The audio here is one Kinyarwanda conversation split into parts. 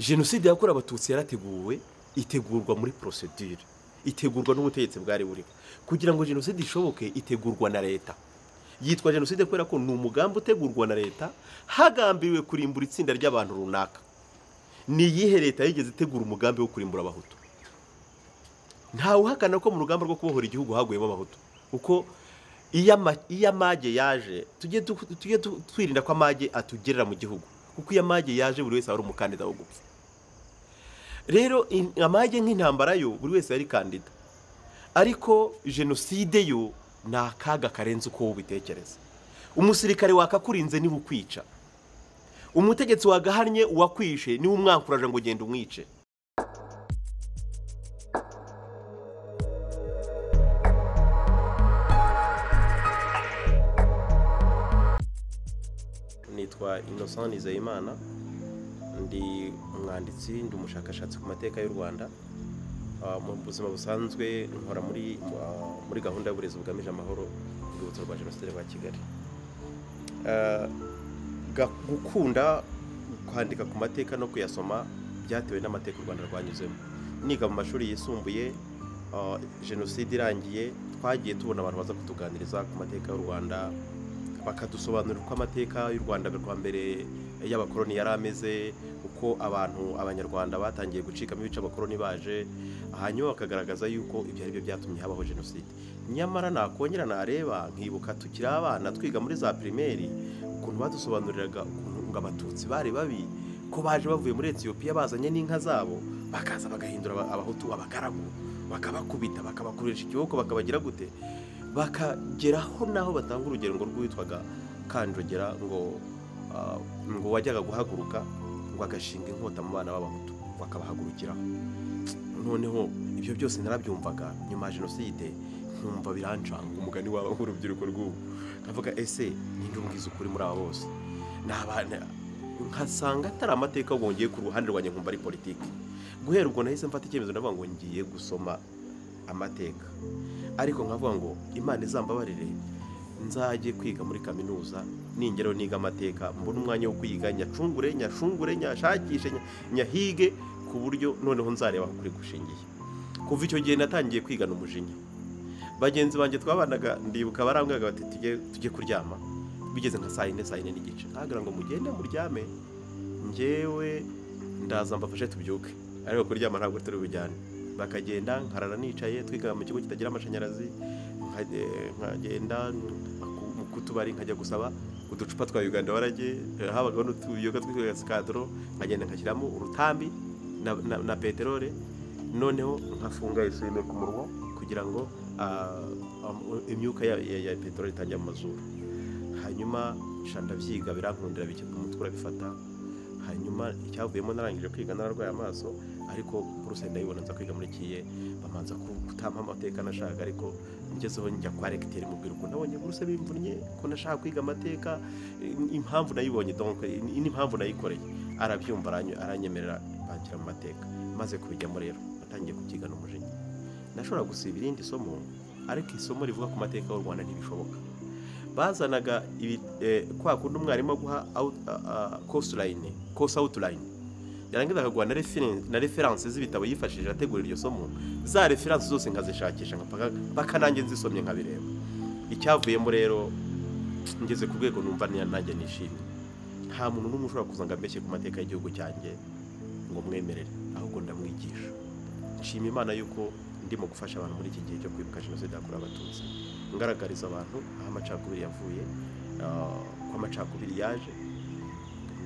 Jenoside yakorewe Abatutsi yarateguwe, itegurwa muri procedure, itegurwa n'ubutegetsi bwari buriho. Kugira ngo jenoside ishoboke itegurwa na leta. Yitwa jenoside kubera ko ni umugambi utegurwa na leta hagambiriwe kurimbura itsinda ry'abantu runaka. Ni iyihe leta yigeze itegura umugambi wo kurimbura Abahutu? Ntawe uhakana ko mu rugamba rwo kubohora igihugu haguyemo Abahutu, kuko iyo amage yaje tujye twirinda ko amage atugerera mu gihugu, kuko iyo amage yaje buri wese ari umukandida wo gupfa. Rero amage nk'intambara yo buri wese yari kandida, ariko jenoside yo ni akaga karenze uko ubitekereza. Umusirikare wakakurinze niwe ukwica, umutegetsi wagahannye uwakwishe niwe umwankuraje ngo ugende umwice. Nitwa Innocent Nizeyimana, ndi umwanditsi, ndi umushakashatsi ku mateka y'u Rwanda. Mu buzima busanzwe nkora muri gahunda y'uburezi bugamije amahoro ku rwibutso rwa Jenoside rwa Kigali. Gukunda kwandika ku mateka no kuyasoma byatewe n'amateka u Rwanda rwanyuzemo. Niga mu mashuri yisumbuye, jenoside irangiye twagiye tubona abantu baza kutuganiriza ku mateka y'u Rwanda, bakadusobanurira uko amateka y'u Rwanda rwa mbere y'abakoloni yari ameze, uko abantu abanyarwanda batangiye gucikamo ibice abakoloni baje, hanyuma bakagaragaza yuko ibyo ari byo byatumye habaho jenoside. Nyamara nakongera nareba nkibuka tukiri abana twiga muri za primaire ukuntu badusobanuriraga ukuntu ngo Abatutsi bari babi, ko baje bavuye muri Ethiopia bazanye n'inka zabo, bakaza bagahindura Abahutu abagaragu, bakabakubita, bakabakurisha ikiboko, bakabagira gute, bakageraho naho batanga urugero ngo rwitwaga Kanjogera, ngo wajyaga guhaguruka ngo agashinga inkota mu bana b'Abahutu bakabahagurukiraho. Noneho ibyo byose narabyumvaga nyuma ya jenoside nkumva birancanga umugani waba nk'urubyiruko rw'ubu, nkavuga ese ninde umbwiza ukuri muri aba bose? Nkasanga atari amateka bongeye ku ruhande rwanjye, nkumva ari politiki. Guhera ubwo nahise mfata icyemezo ndavuga ngo ngiye gusoma amateka, ariko nkavuga ngo Imana izambabarire nzajye kwiga muri kaminuza, ningeraho niga amateka mbone umwanya wo kwiga, nyacungure nyashungure nyashakishe nyahige, ku buryo noneho nzareba aho kuri gushingiye. Kuva icyo gihe natangiye kwigana umujinya. Bagenzi banjye twabanaga ndibuka barambwiraga bati tujye kuryama bigeze nka saa yine, saa yine n'igice, nkagira ngo mugende muryame, njyewe ndaza mbafashe tubyuke, ariko kuryama ntabwo turi bujyane. Bakagenda nkarara nicaye, twiga mu kigo kitagira amashanyarazi, nkagenda ku tubari nkajya gusaba uducupa twa Uganda warage, habagaho n'utuyoga twitwa sikadro, nkagenda nkashyiramo urutambi na peterole, noneho nkafunga isume ku munwa kugira ngo imyuka ya peterole itajya mu mazuru. Hanyuma ndabyiga birankundira, bike ku mutwe urabifata. Hanyuma icyavuyemo narangije kwiga nararwaye amaso, ariko buruse ndayibona nza kwiga muri kiye, bamanza kutampa amateka nashaka, ariko ngezeho njya kwa recteur mubwira ukuntu nabonye buruse bimvunnye, ko nashaka kwiga amateka, impamvu nayibonye donc impamvu nayikoreye, arabyumva aranyemerera banshyira mu mateka. Maze kubijyamo rero natangiye kubyiga n'umujinya. Nashobora gusiba irindi somo, ariko isomo rivuga ku mateka y'u Rwanda ntibishoboka. Bazanaga kwa kundi umwarimu aguha course outline, yarangiza akaguha na reference z'ibitabo yifashishije ategura iryo somo, za reference zose nkazishakisha mpaka nanjye nzisomye nkabireba. Icyavuyemo rero ngeze ku rwego numva nanjye nishimye. Nta muntu n'umwe ushobora kuza ngo ambeshye ku mateka y'igihugu cyanjye ngo mwemerere, ahubwo ndamwigisha. Nshima Imana yuko ndimo gufasha abantu muri iki gihe cyo kwibuka jenoside yakorewe Abatutsi, ngaragariza abantu aho amacakubiri yavuye, ko amacakubiri yaje,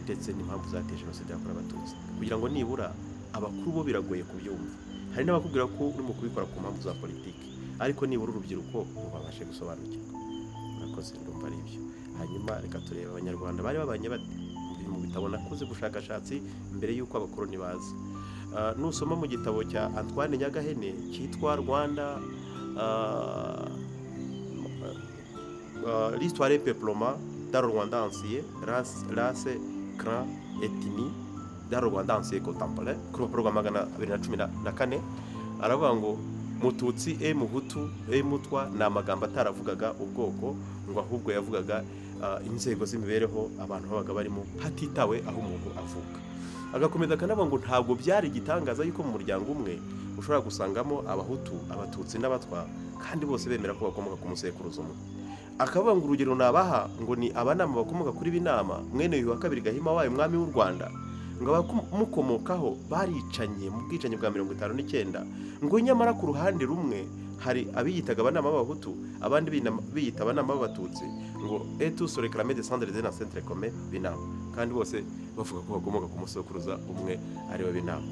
ndetse n'impamvu zateye jenoside yakorewe Abatutsi, kugira ngo nibura abakuru bo biragoye kubyumva. Hari n'abakubwira ko urimo kubikora ku mpamvu za politiki, ariko nibura urubyiruko rubabashe gusobanukirwa. Murakoze, ndumva ari ibyo. Hanyuma reka turebe Abanyarwanda bari babanye bate mu bitabo nakoze ubushakashatsi mbere y'uko abakoloni baza. Nusoma mu gitabo cya Antoine Nyagahene cyitwa Rwanda l'histoire et peuplement dans le Rwanda ancien, race, clan, ethnie dans le Rwanda ancien contemporain, ku rupapuro rwa 214, aravuga ngo Mututsi e Muhutu e Mutwa ni amagambo ataravugaga ubwoko, ngo ahubwo yavugaga inzego z'imibereho abantu babaga barimo hatitawe aho umuntu avuka. Agakomeza akanavuga ngo ntabwo byari igitangaza yuko mu muryango umwe ushobora gusangamo Abahutu, Abatutsi n'Abatwa kandi bose bemera ko bakomoka ku musekuruza umwe. Akavuga ngo urugero nabaha ngo ni Abanama bakomoka kuri Binama mwene Yuhi wa kabiri Gahima wabaye umwami w'u Rwanda, ngo abamukomokaho baricanye mu bwicanyi bwa 59, ngo nyamara ku ruhande rumwe hari abiyitaga Abanama b'Abahutu, abandi biyita Abanama b'Abatutsi, ngo et tous se réclamaient descendre d'un ancêtre commun Binama, kandi bose bavuga ko bakomoka ku musekuruza umwe ari we Binama.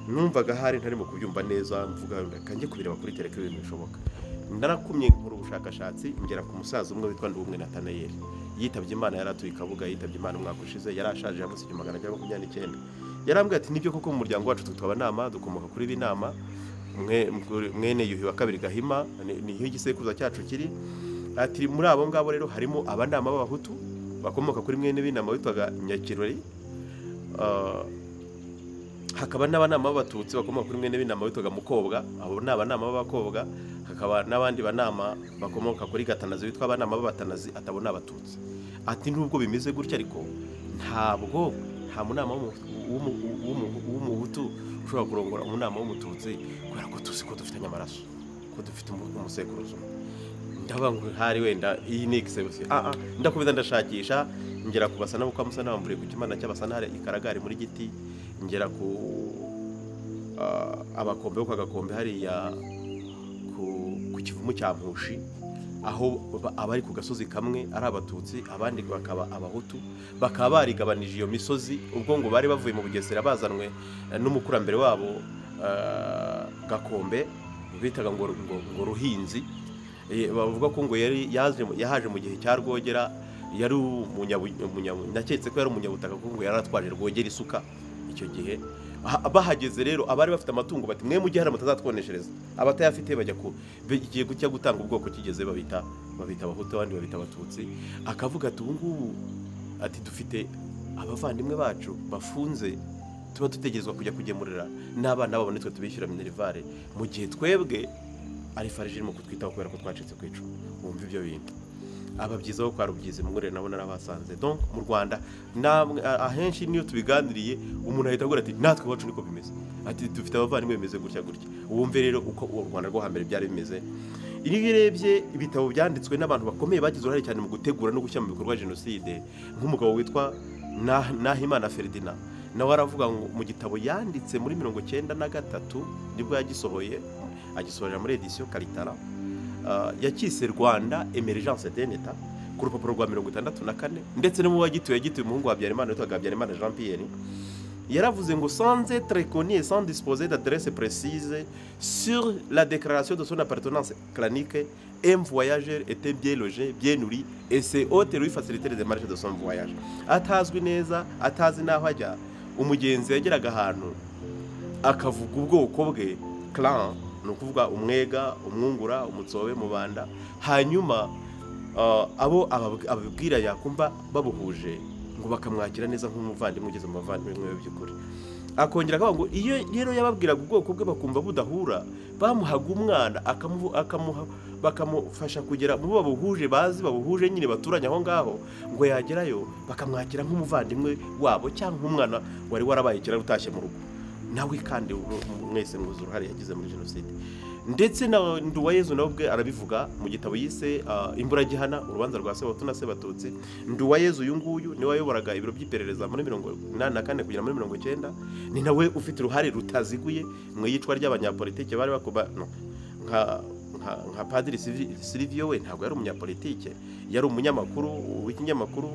Numvaga hari ntarimo kubyumva neza, mvuga kanjye kubireba kuri tereke ibintu bishoboka. Narakumye nkora ubushakashatsi ngera ku musaza umwe witwa Ndubumwe Nathanael, yitabye Imana, yari atuye i Kabuga, yitabye Imana umwaka ushize, yari ashaje, yavutse 1929. Yarambwiye ati nibyo koko mu muryango wacu twitwa Abanama, dukomoka kuri Binama mwene Yuhi wa kabiri Gahima, niho igisekuruza cyacu kiri. Ati muri abo ngabo rero harimo Abanama b'Abahutu bakomoka kuri mwene Binama witwaga Nyakirori, hakaba n'Abanama b'Abatutsi bakomoka kuri mwene Binama witwaga Mukobwa, abo ni Abanama b'Abakobwa, hakaba n'abandi banama bakomoka kuri Gatanazi witwa Abanama b'Abatanazi, atabona Abatutsi. Ati nubwo bimeze gutya ariko ntabwo nta munama w'Umuhutu ushobora kurongora umunama w'Umututsi kubera ko tuzi ko dufitanye amaraso, ko dufite umusekuruza umwe. Ndavuga ngo hari wenda iyi ni exception. Ndakomeza ndashakisha ngera ku Basana bo kwa Musa n'abamburiye ku Kimana cy'Abasana hari ikaragari muri Giti, ngera ku Abakombe bo kwa Gakombe hariya ku Kivumu cya Mpushi, aho abari ku gasozi kamwe ari Abatutsi abandi bakaba Abahutu, bakaba barigabanije iyo misozi ubwo ngo bari bavuye mu Bugesera bazanwe n'umukurambere wabo Gakombe bitaga ngo Ruhinzi. Bavuga ko ngo yari yahaje mu gihe cya Rwogera, yari naketse ko yari umunyabutaka kuko ngo yaratwaje Rwogera isuka icyo gihe. Bahageze rero abari bafite amatungo bati mwe mujye hano mutazatwoneshereza, abatayafite bajya ku igiye gucya gutanga ubwoko kigeze babita Abahutu abandi babita Abatutsi. Akavuga ati ubu ngubu ati dufite abavandimwe bacu bafunze tuba dutegerezwa kujya kugemurira n'abana babo nitwe tubishyura minerivare, mu gihe twebwe ari farije irimo kutwitaho kubera ko twacitse ku icumu. Wumva ibyo bintu ababyiza bo kwa Rubyizi mugore nabo narabasanze. Donc mu Rwanda ahenshi niyo tubiganiriye umuntu ahita agira ati natwe iwacu niko bimeze, ati dufite abavandimwe bimeze gutya gutya. Wumve rero uko u Rwanda rwo hambere byari bimeze. Iyo urebye ibitabo byanditswe n'abantu bakomeye bagize uruhare cyane mu gutegura no gushyira mu bikorwa jenoside, nk'umugabo witwa Nahimana Ferdinand, nawe aravuga ngo mu gitabo yanditse muri 1993 nibwo yagisohoye, agisohorera muri edition Kalitara, yakise Rwanda Emergence d'un État ku rupapuro rwa 64, ndetse no mu bagituye yagituye umuhungu wa Habyarimana witwaga Habyarimana Jean Pierre. Yaravuze ngo sans être connu et sans disposer d'adresse précise sur la déclaration de son appartenance clanique, un voyageur était bien logé, bien nourri et ses hôtes lui facilitaient les démarches de son voyage. Atazwi neza, atazi naho ajya, umugenzi yageraga ahantu akavuga ubwoko bwe, clan, ni ukuvuga Umwega, Umwungura, Umutsobe, Mubanda, hanyuma abo ababwira yakumva babuhuje ngo bakamwakira neza nk'umuvandimwe ugeze mu bavandimwe by'ukuri. Akongera akavuga ngo iyo rero yababwiraga ubwoko bwe bakumva budahura, bamuhaga umwana akamuha bakamufasha kugera mu babuhuje, bazi babuhuje nyine baturanye aho ngaho, ngo yagerayo bakamwakira nk'umuvandimwe wabo cyangwa nk'umwana wari warabaye ikiraro utashye mu rugo. Nawe kandi mwese muzi uruhare yagize muri jenoside. Ndetse na Nduwayezu nawe ubwe arabivuga mu gitabo yise Imburagihana, urubanza rwa Sebahutu na Sebatutsi. Nduwayezu uyu nguyu niwe wayoboraga ibiro by'iperereza muri 84 kugera muri 90, ni nawe ufite uruhare rutaziguye mu iyicwa ry'abanyapolitike bari bakuba no nka Padiri Silvio we ntabwo yari umunyapolitike, yari umunyamakuru w'ikinyamakuru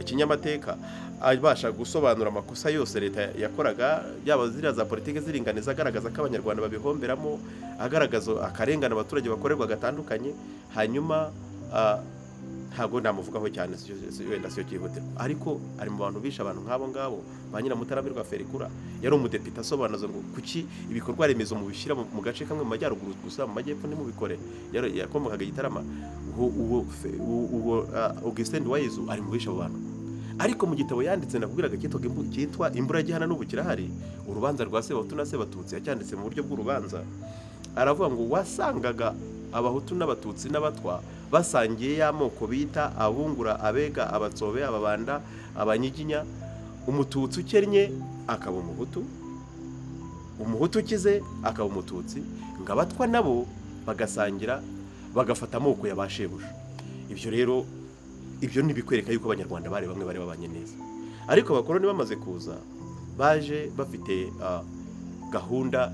ikinyamateka, abasha gusobanura amakosa yose leta yakoraga, yaba ziriya za politike ziringaniza, agaragaza ko Abanyarwanda babihomberamo, agaragaza akarengane abaturage bakorerwa gatandukanye. Hanyuma ntabwo namuvugaho cyane wenda siyo cyihutirwa, ariko ari mu bantu bishe abantu nk'abo ngabo. Ba Nyiramutaramirwa Ferikura yari umudepite asobanuza ngo kuki ibikorwa remezo mubishyira mu gace kamwe mu majyaruguru gusa, mu majyepfo ntimubikore. Yakomokaga Gitarama. Uwo Augustin Nduwayezu ari mu bishe abo bantu. Ariko mu gitabo yanditse nakubwiraga cyitwa Imburagihana n'ubu kirahari, urubanza rwa Sebahutu na Sebatutsi, yacyanditse mu buryo bw'urubanza. Aravuga ngo wasangaga Abahutu n'Abatutsi n'Abatwa Basangiye y'amoko bita Abungura, Abega, Abatsobe, Ababanda, Abanyiginya. Umututsi ukennye akaba Umuhutu, Umuhutu ukize akaba Umututsi, ngo Abatwa nabo bagasangira bagafata amoko ya ba shebuja. Ibyo rero ibyo ntibikwereka yuko Abanyarwanda bari bamwe, bari babanye neza. Ariko abakoloni bamaze kuza, baje bafite gahunda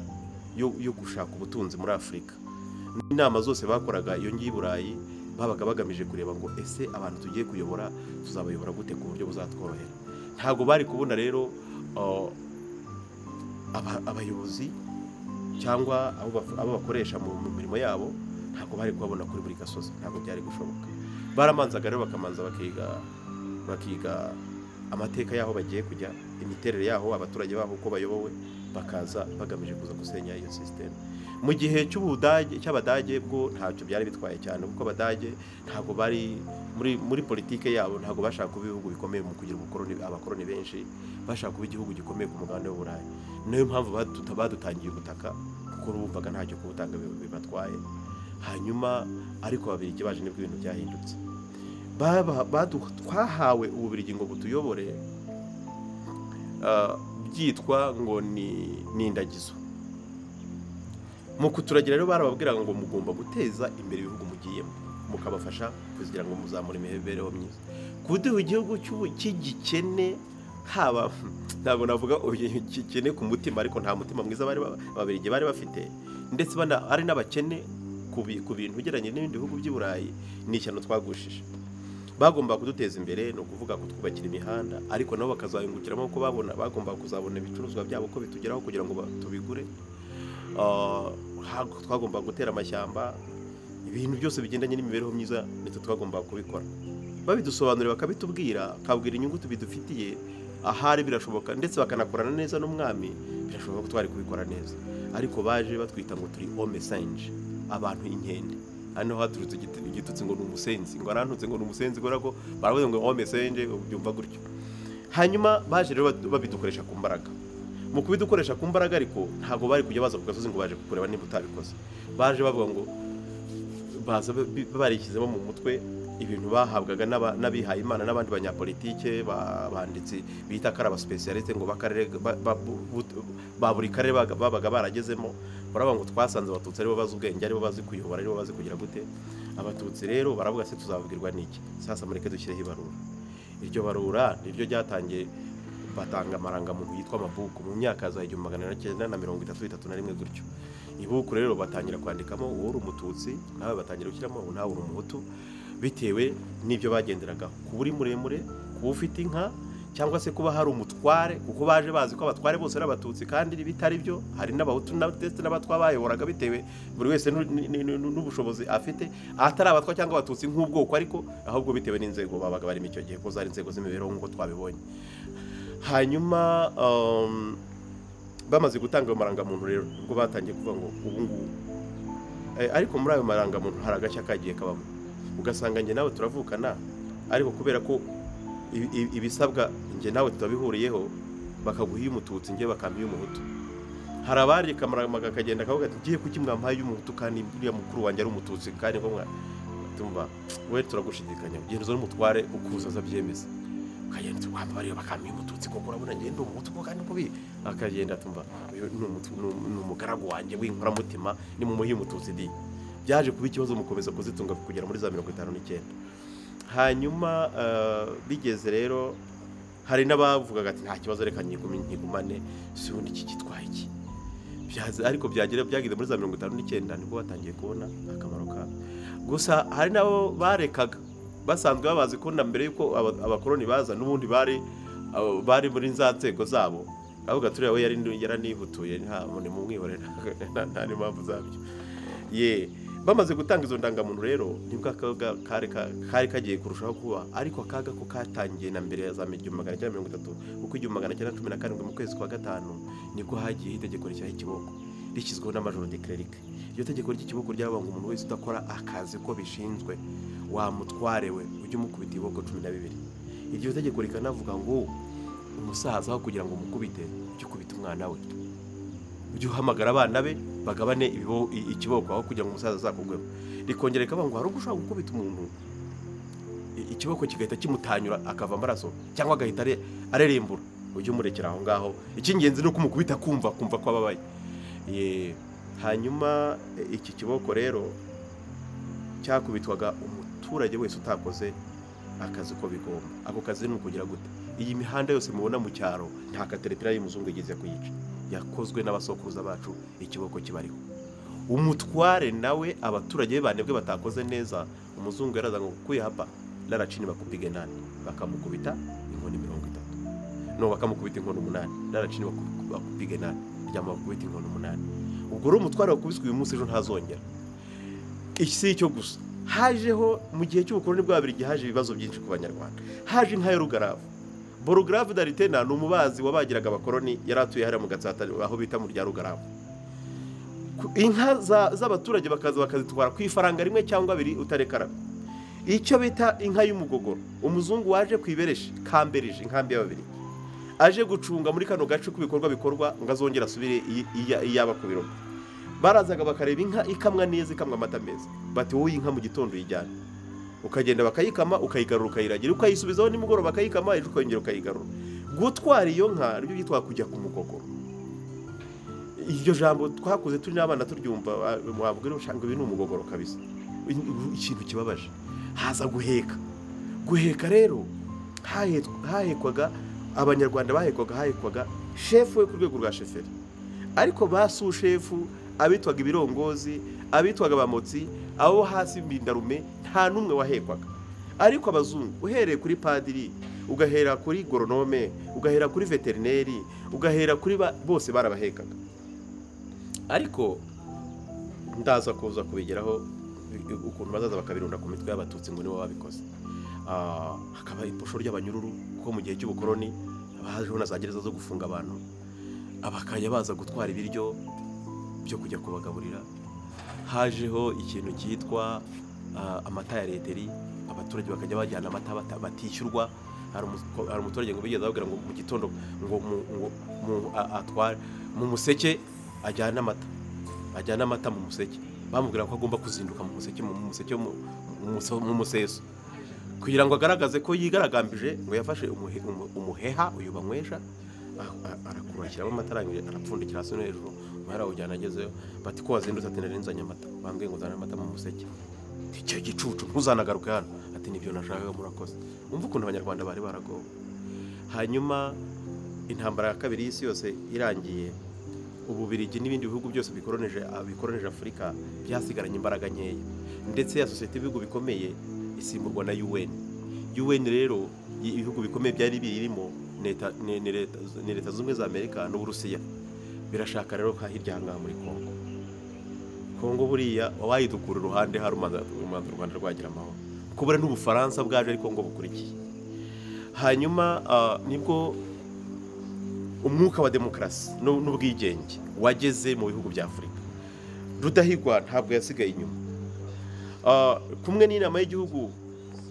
yo gushaka ubutunzi muri Afurika. Inama zose bakoraga iyo ngiyo i Burayi, babaga bagamije kureba ngo ese abantu tugiye kuyobora tuzabayobora gute ku buryo buzatworohera. Ntabwo bari kubona rero abayobozi cyangwa abo bakoresha mu mirimo yabo, ntabwo bari kubabona kuri buri gasozi, ntabwo byari gushoboka. Baramanzaga rero bakamanza bakiga amateka y'aho bagiye kujya, imiterere yaho, abaturage baho uko bayobowe, bakaza bagamije kuza gusenya iyo system. Mu gihe cy'Ubudage, cy'Abadage, bwo ntacyo byari bitwaye cyane, kuko Abadage ntabwo bari muri politike yabo, ntabwo bashaka kuba ibihugu bikomeye mu kugira ubukoroni, abakoroni benshi. Bashaka kuba igihugu gikomeye ku mugabane w'Uburayi. Niyo mpamvu badutangiye ubutaka, kuko bumvaga ntacyo kubutanga bibatwaye. Hanyuma ariko Ababiligi baje, nibwo ibintu byahindutse. Twahawe Ububirigi ngo butuyobore, byitwa ngo ni indagizo. Mu kuturagira rero, barababwiraga ngo mugomba guteza imbere ibihugu mugiyemo, mukabafasha kugira ngo muzamure imibereho myiza. Kuduha igihugu cy'igikene, haba ntabwo navuga gikene ku mutima, ariko nta mutima mwiza bari Ababiligi bari bafite, ndetse ari n'abakene ku bintu ugereranyije n'ibindi bihugu by'i Burayi. Ni ishyano twagushije. Bagomba kuduteza imbere, ni ukuvuga kutwubakira imihanda, ariko nabo bakazayungukiramo, kuko babona bagomba kuzabona ibicuruzwa byabo ko bitugeraho kugira ngo tubigure. Twagomba gutera amashyamba, ibintu byose bigendanye n'imibereho myiza nitwe twagomba kubikora. Babidusobanurira, bakabitubwira, bakabwira inyungu tubidufitiye, ahari birashoboka, ndetse bakanakorana neza n'umwami, birashoboka ko twari kubikora neza. Ariko baje batwita ngo turi homme singe, abantu inkende. Hano haturutse igitutsi ngo ni umusenzi, ngo arantutse ngo ni umusenzi, kubera ko baravuze ngo homme singe, ubyumva gutyo. Hanyuma baje rero babidukoresha ku mbaraga. Mu kubidukoresha ku mbaraga ariko, ntabwo bari kujya baza ku gasozi ngo baje kukureba niba utabikoze. Baje bavuga ngo baza barishyizemo mu mutwe ibintu bahabwaga n'abihaye Imana n'abandi banyapolitike, banditsi bita ko ari abasipesiyaliste, ngo b'akarere ba buri karere babaga baragezemo. Baravuga ngo twasanze Abatutsi aribo bazi ubwenge, aribo bazi kuyobora, aribo bazi kugira gute. Abatutsi rero baravuga se tuzababwirwa n'iki? Sasa mureke dushyireho ibarura. Iryo barura niryo ryatangiye, batanga amarangamuntu yitwa amabuku mu myaka za 1931 gutyo. Ibuku rero batangira kwandikamo uwo uri Umututsi, nawe batangira gushyiramo nawe uri Umuhutu, bitewe n'ibyo bagenderagaho: kuba uri muremure, kuba ufite inka, cyangwa se kuba hari umutware, kuko baje bazi ko abatware bose ari Abatutsi, kandi bitari byo. Hari n'Abahutu ndetse n'Abatwa bayoboraga, bitewe buri wese n'ubushobozi afite, atari Abatwa cyangwa Abatutsi nk'ubwoko, ariko ahubwo bitewe n'inzego babaga barimo icyo gihe, ko zari inzego z'imibereho nk'uko twabibonye. Hanyuma bamaze gutanga ayo marangamuntu rero, ubwo batangiye kuvuga ngo ubu ngubu ariko muri ayo marangamuntu hari agashya kagiye kabamo. Ugasanga njye nawe turavukana, ariko kubera ko ibisabwa njye nawe tutabihuriyeho, bakaguha iy'Umututsi, njye bakampa iy'Umuhutu. Hari abari kamaramaga akagenda akavuga ati: "Ngiye kuki mwampaye iy'Umuhutu kandi uriya mukuru wanjye ari Umututsi?" Kandi ngo tumva we turagushidikanya, ugenda uzane umutware ukuza azabyemeza. Ukagenda wambariye bakampa iy'Umututsi koko, urabona ngenda Umuhutu koko, kandi uko biri. Akagenda tumva uyu ni umugaragu wanjye w'inkoramutima, ni mu muhe Umututsi di. Byaje kuba ikibazo, mukomeza kuzitunga kugera muri za 59. Hanyuma bigeze rero hari n'abavugaga ati: "Nta kibazo, reka nkigumane, si ubundi iki kitwaye iki?" Ariko byageze muri za 59 nibwo batangiye kubona akamaro kabyo. Gusa hari n'abo barekaga basanzwe babazi ko na mbere y'uko abakoloni baza n'ubundi bari muri za nzego zabo, avuga turiya we yari yaranihutuye, nta ni mu mwihorera, nta n'impamvu zabyo. Ye bamaze gutanga izo ndangamuntu rero, nibwo akaga kari kagiye kurushaho kuba. Ariko akaga ko katangiye na mbere ya za 1930, kuko 1917 mu kwezi kwa gatanu nibwo hagiye itegeko rishyiraho ikiboko, rishyizweho na Majoro Duclert. Iryo tegeko ry'ikiboko ryavuga ngo umuntu wese udakora akazi ko bishinzwe, wa mutware we, ujye umukubita ibiboko 12. Iryo tegeko rikanavuga ngo umusaza aho kugira ngo umukubite, ujye ukubita umwana we. Ujye uhamagara abana be bagabane ikiboko aho kugira ngo umusaza azakugweho. Rikongera rikavuga ngo hari ubwo ushobora gukubita umuntu ikiboko kigahita kimutanyura akava amaraso cyangwa agahita arerembura, ujye umurekera aho ngaho. Icy'ingenzi ni uko umukubita kumva ko ababaye. Hanyuma iki kiboko rero cyakubitwaga umuturage wese utakoze akazi uko bigomba. Ako kazi ni ukugira gute? Iyi mihanda yose mubona mu cyaro nta katerepira y'umuzungu igeze kuyica, yakozwe n'abasokuruza bacu, ikiboko kibariho. Umutware nawe abaturage be banebwe batakoze neza, umuzungu yaraza ngo kuye hapa larachini bakupige nani, bakamukubita inkoni 30, no bakamukubita inkoni 8, larachini bakupige nani, ryama bakubita inkoni 8. Ubwo rero umutware wakubiswe uyu munsi ejo ntazongera. Iki si icyo gusa, hajeho mu gihe cy'ubukoloni bw'Ababiligi haje ibibazo byinshi ku Banyarwanda. Haje inka ya Rugaravu. Borograve d'Aritena ni umubazi wabagiraga abakoloni, yari atuye hariya mu Gatsata aho bita mu rya Rugaravu. Inka z'abaturage bakaza bakazitwara ku ifaranga rimwe cyangwa abiri utarekara. Icyo bita inka y'umugogoro, umuzungu waje kwiberesha Kamberije, inkambi y'Ababiligi, aje gucunga muri kano gace k'ibikorwa bikorwa ngo azongera asubire iyaba ku biro. Barazaga bakareba inka ikamwa neza, ikamwa amata meza, bati wowe inka mu gitondo uyijyana, ukagenda bakayikama ukayigarura ukayiragira, ukayisubizaho nimugoroba bakayikama, ejo ukongera ukayigarura. Gutwara iyo nka nibyo byitwa kujya ku mugogoro. Iryo jambo twakuze turi n'abana turyumva, mwabwira ushanga ibi ni umugogoro kabisa, ikintu kibabaje. Haza guheka. Guheka rero hahekwaga Abanyarwanda, bahekwaga shefu we ku rwego rwa sheferi, ariko ba sushefu, abitwaga ibirongozi, abitwaga abamotsi, abo hasi mbindarume, nta n'umwe wahekwaga. Ariko abazungu uhereye kuri padiri, ugahera kuri goronome, ugahera kuri veterineri, ugahera kuri bose barabahekaga. Ariko ndaza kuza kubigeraho ukuntu bazaza bakabirunda ku mitwe y'Abatutsi ngo nibo babikoze. Hakaba iposho ry'abanyururu, kuko mu gihe cy'ubukoloni hajeho na za gereza zo gufunga abantu, abakajya baza gutwara ibiryo byo kujya kubagaburira. Hajeho ikintu cyitwa amata ya leteri, abaturage bakajya bajyana amata batishyurwa. Hari umuturage ngo bigeze ababwira ngo mu gitondo ngo atware mu museke ajyana amata, ajyana amata mu museke, bamubwira ko agomba kuzinduka mu museke, mu museke mu museso, kugira ngo agaragaze ko yigaragambije ngo yafashe umuheha uyu banywesha, arakurura ashyiramo amata, arangije arapfundikira hasi no hejuru, arawujyana agezeyo bati ko wazindutse, ati nari nzanye amata, bambwiye ngo nzane amata mu museke. Icyo gicucu ntuzanagaruke hano, ati nibyo nashakaga murakoze. Umva ukuntu Abanyarwanda bari baragowe. Hanyuma intambara ya kabiri y'isi yose irangiye, Ububirigi n'ibindi bihugu byose bikoronije Afurika byasigaranye imbaraga nkeya, ndetse ya sosiyete y'ibihugu bikomeye isimburwa na UN. UN rero ibihugu bikomeye byari birimo ni Leta Zunze Ubumwe za Amerika n'Uburusiya. Birashaka rero ka hirya aha muri Kongo. Kongo buriya wayidukura uruhande hari u Rwanda rwagira amahoro, kuko buriya n'Ubufaransa bwaje ariko ngo bukurikiye. Hanyuma nibwo umwuka wa demokarasi n'ubwigenge wageze mu bihugu bya Afurika. Rudahigwa ntabwo yasigaye inyuma. Kumwe n'inama y'igihugu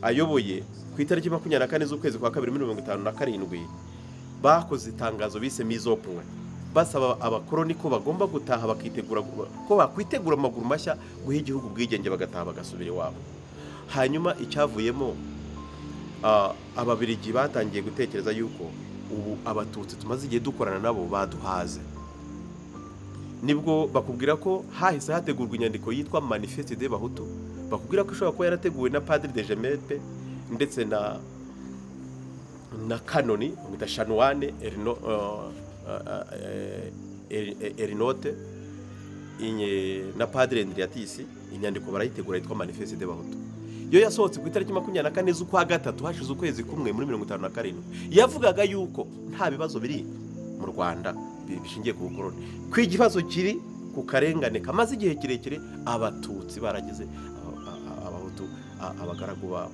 ayoboye ku itariki 24 z'ukwezi kwa kabiri 1957 bakoze itangazo bise mise au point, basaba abakoloni ko bagomba gutaha bakitegura, ko bakwitegura amaguru mashya guha igihugu ubwigenge, bagataha bagasubira iwabo. Hanyuma icyavuyemo, Ababiligi batangiye gutekereza yuko ubu Abatutsi tumaze igihe dukorana nabo baduhaze. Nibwo bakubwira ko hahise hategurwa inyandiko yitwa Manifeste des Bahutu, bakubwira ko ishobora kuba yarateguwe na Padiri de Gemepe ndetse na Kanoni bamwita Chanoine Erinote na Padiri Andriatisi. Inyandiko barayitegura yitwa Manifeste des Bahutu. Yo yasohotse ku itariki 24 z'ukwa gatatu, hashize ukwezi kumwe, muri 1957. Yavugaga yuko nta bibazo biri mu Rwanda bishingiye ku bukoloni, ko ikibazo kiri ku karengane kamaze igihe kirekire Abatutsi baragize Abahutu abagaragu babo.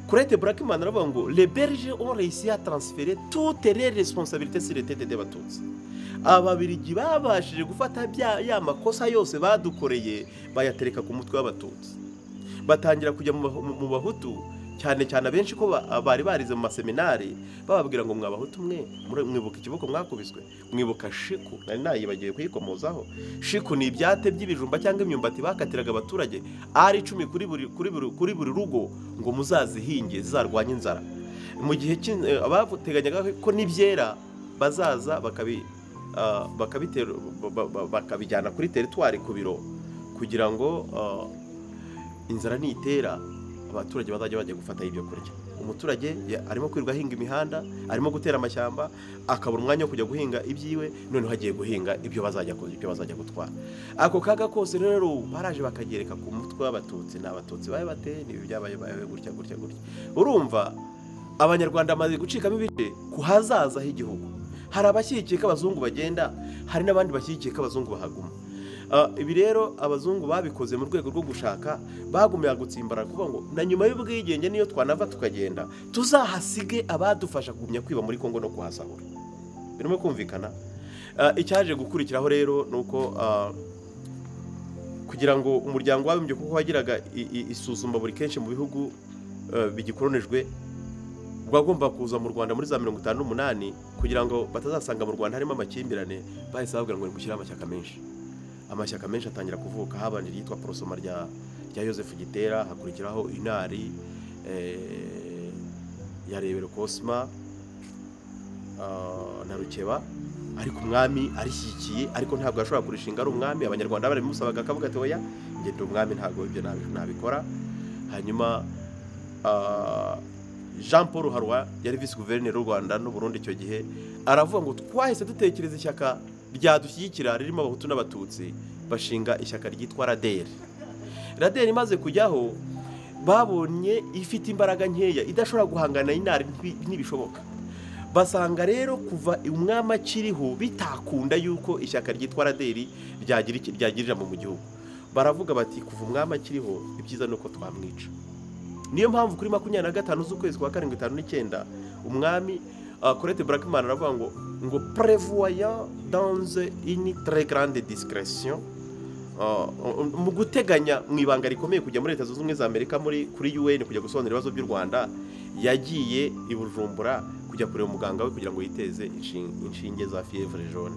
Kurete Brackman aravuga ngo les Belges ont réussi à transférer toutes les responsabilités sur les têtes des Batutsi. Ababiligi babashije gufata ya makosa yose badukoreye bayatereka ku mutwe w'Abatutsi, batangira kujya mu Bahutu Cyane cyane abenshi ko bari barize mu maseminari, bababwira ngo mwabahutu mwe mwibuka ikiboko mwakubiswe, mwibuka shiku, nari nayibagiye kuyikomozaho. Shiku ni ibyate by'ibijumba cyangwa imyumbati bakatiraga abaturage ari 10 kuri buri rugo ngo muzazihinge zizarwanye inzara. Mu gihe abateganyaga ko nibyera bazaza bakabijyana kuri teritwari ku biro kugira ngo inzara nitera abaturage bazajya bajya gufata ibyo kurya. Umuturage arimo kwirirwa ahinga imihanda, arimo gutera amashyamba, akabura umwanya wo kujya guhinga ibyiwe, noneho agiye guhinga ibyo bazajya gutwara. Ako kaga kose rero baraje bakagereka ku mutwe w'abatutsi, n'abatutsi baye bate nibi byabaye baye gutya gutya gutya. Urumva abanyarwanda amaze gucikamo ibice ku hazaza h'igihugu. Hari abashyigikiye ko abazungu bagenda, hari n'abandi bashyigikiye ko abazungu bahaguma. Ibi rero abazungu babikoze mu rwego rwo gushaka bagumya gutsimbara kuvuga ngo na nyuma y'ubwigenge niyo twanava tukagenda tuzahasige abadufasha kugumya kwiba muri Kongo no kuhasahura. Birimo kumvikana. Icyaje gukurikiraho rero nuko kugira ngo umuryango w'abibumbye kuko wagiraga isuzuma buri kenshi mu bihugu bigikoronejwe rwagomba kuza mu Rwanda muri za 58 kugira ngo batazasanga mu Rwanda harimo amakimbirane, bahise bababwira ngo gushyira amashyaka menshi. Amashyaka menshi atangira kuvuka, habanje yitwa Prosoma rya Joseph Gitera, hakurikiraho Inari ya Rebero Cosma na Rukeba, ariko umwami arishyigikiye, ariko ntabwo yashobora kurishinga ari umwami. Abanyarwanda barabimusabaga akavuga ati oya ngende umwami ntabwo ibyo nabikora. Hanyuma Jean Paul Harwa yari vice gouverneur w'u Rwanda n'u Burundi icyo gihe, aravuga ngo twahise dutekereza ishyaka ryadushyigikira ririmo abahutu n'abatutsi, bashinga ishyaka ryitwa Raderi. Raderi imaze kujyaho babonye ifite imbaraga nkeya idashobora guhangana n'inari ntibishoboka. Basanga rero kuva umwami akiriho bitakunda yuko ishyaka ryitwa Raderi ryagira ijambo mu gihugu. Baravuga bati kuva umwami akiriho ibyiza nuko twamwica. Niyo mpamvu kuri 25 z'ukwezi kwa 7 1959 umwami Colette Braeckman aravuga ngo prévoyant dans une très grande discrétion, mu guteganya mu ibanga rikomeye kujya muri Leta Zunze Ubumwe za Amerika muri kuri UN kujya gusobanura ibibazo by'u Rwanda, yagiye i Bujumbura kujya kureba umuganga we kugira ngo yiteze inshinge za fièvre jaune.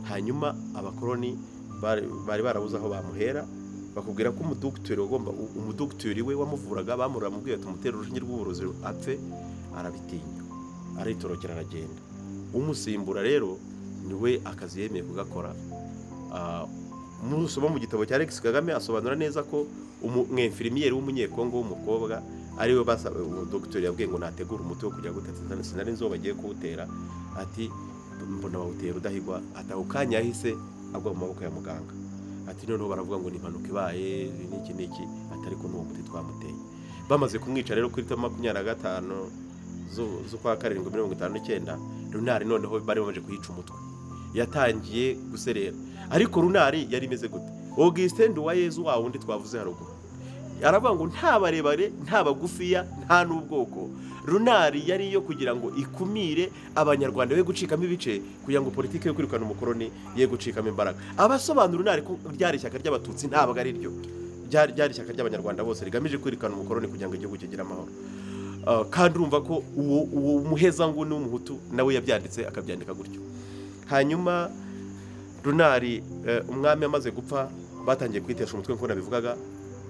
Hanyuma abakoloni bari barabuze aho bamuhera, bakubwira ko umudokiteri ugomba umudokiteri we wamuvuraga bamuramubwiye ati umutere urushinge rw'uburozi apfe, arabitinya aritorokera aragenda. Umusimbura rero niwe akazi yemeye kugakora. Musoma mu gitabo cya Alex Kagame asobanura neza ko umwemfirimiyeri w'umunyekongo w'umukobwa ariwe umudokiteri yabwiye ngo nategura umuti wo kujya gutata sinari nzo bagiye kuwutera, ati mbona bawutera udahigwa, ataho kanya yahise agwa mu maboko ya muganga. Ati noneho baravuga ngo ni impanuka ibaye n'iki n'iki, atari ko n'uwo muti twamuteye. Bamaze kumwica rero kuri 25 z'ukwa 7 1959, Runari noneho bari bamaze kuyica umutwe, yatangiye guserera. Ariko Runari yari imeze gute? Augustin Nduwayezu wa wundi twavuze haruguru aravuga ngo nta barebare nta bagufiya nta n'ubwoko. Runari yari iyo kugira ngo ikumire abanyarwanda be gucikamo ibice, kugira ngo politike yo kwirukana umukoroni ye gucikamo imbaraga. Abasobanura Runari ko ryari ishyaka ry'abatutsi ntabwo ari ryo, ryari ishyaka ry'abanyarwanda bose rigamije kwirukana umukoroni kugira ngo igihugu kigire amahoro. Kandi urumva ko uwo muheza ngo ni umuhutu nawe yabyanditse akabyandika gutyo. Hanyuma Runari umwami amaze gupfa batangiye kwitesha umutwe nk'uko nabivugaga.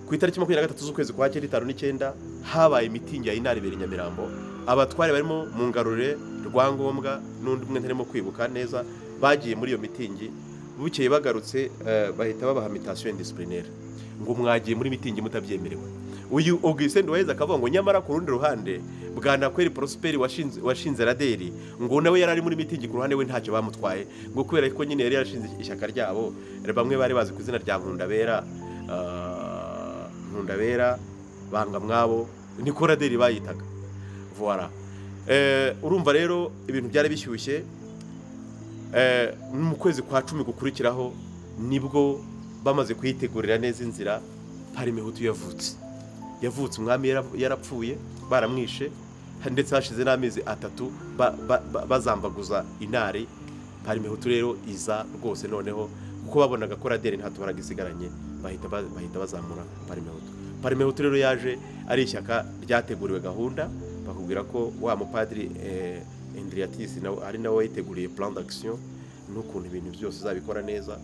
Ku itariki 23 z'ukwezi kwa 9 habaye mitingi ya Inari ibera i Nyamirambo. Abatware barimo Mungarure, Rwangombwa n'undi umwe ntarimo kwibuka neza bagiye muri iyo mitingi. Bukeye bagarutse bahita babaha mutation indisciplinaire ngo mwagiye muri mitingi mutabyemerewe. Uyu Augustin Nduwayezu akavuga ngo nyamara ku rundi ruhande Bwanakweli Prosper washinze Raderi ngo nawe yari ari muri mitingi ku ruhande we ntacyo bamutwaye, ngo kubera ko nyine yari yarashinze ishyaka ryabo bamwe bari bazi ku izina rya Nkundabera, Nkundabera banga mwabo niko Raderi bayitaga. Voilà. Urumva rero ibintu byari bishyushye. Mu kwezi kwa 10 gukurikiraho nibwo bamaze kuyitegurira neza inzira Parmehutu yavutse. Yavutse umwami yarapfuye baramwishe, ndetse hashize n'amezi 3 bazambaguza Inari. Parmehutu rero iza rwose noneho kuko babonaga ko Raderi nta tubaraga isigaranye, bahita bazamura Parmehutu. Parmehutu rero yaje ari ishyaka ryateguriwe gahunda, bakubwira ko wa mupadiri Indriatis nawe ari nawe wayiteguriye plan d'action n'ukuntu ibintu byose uzabikora neza.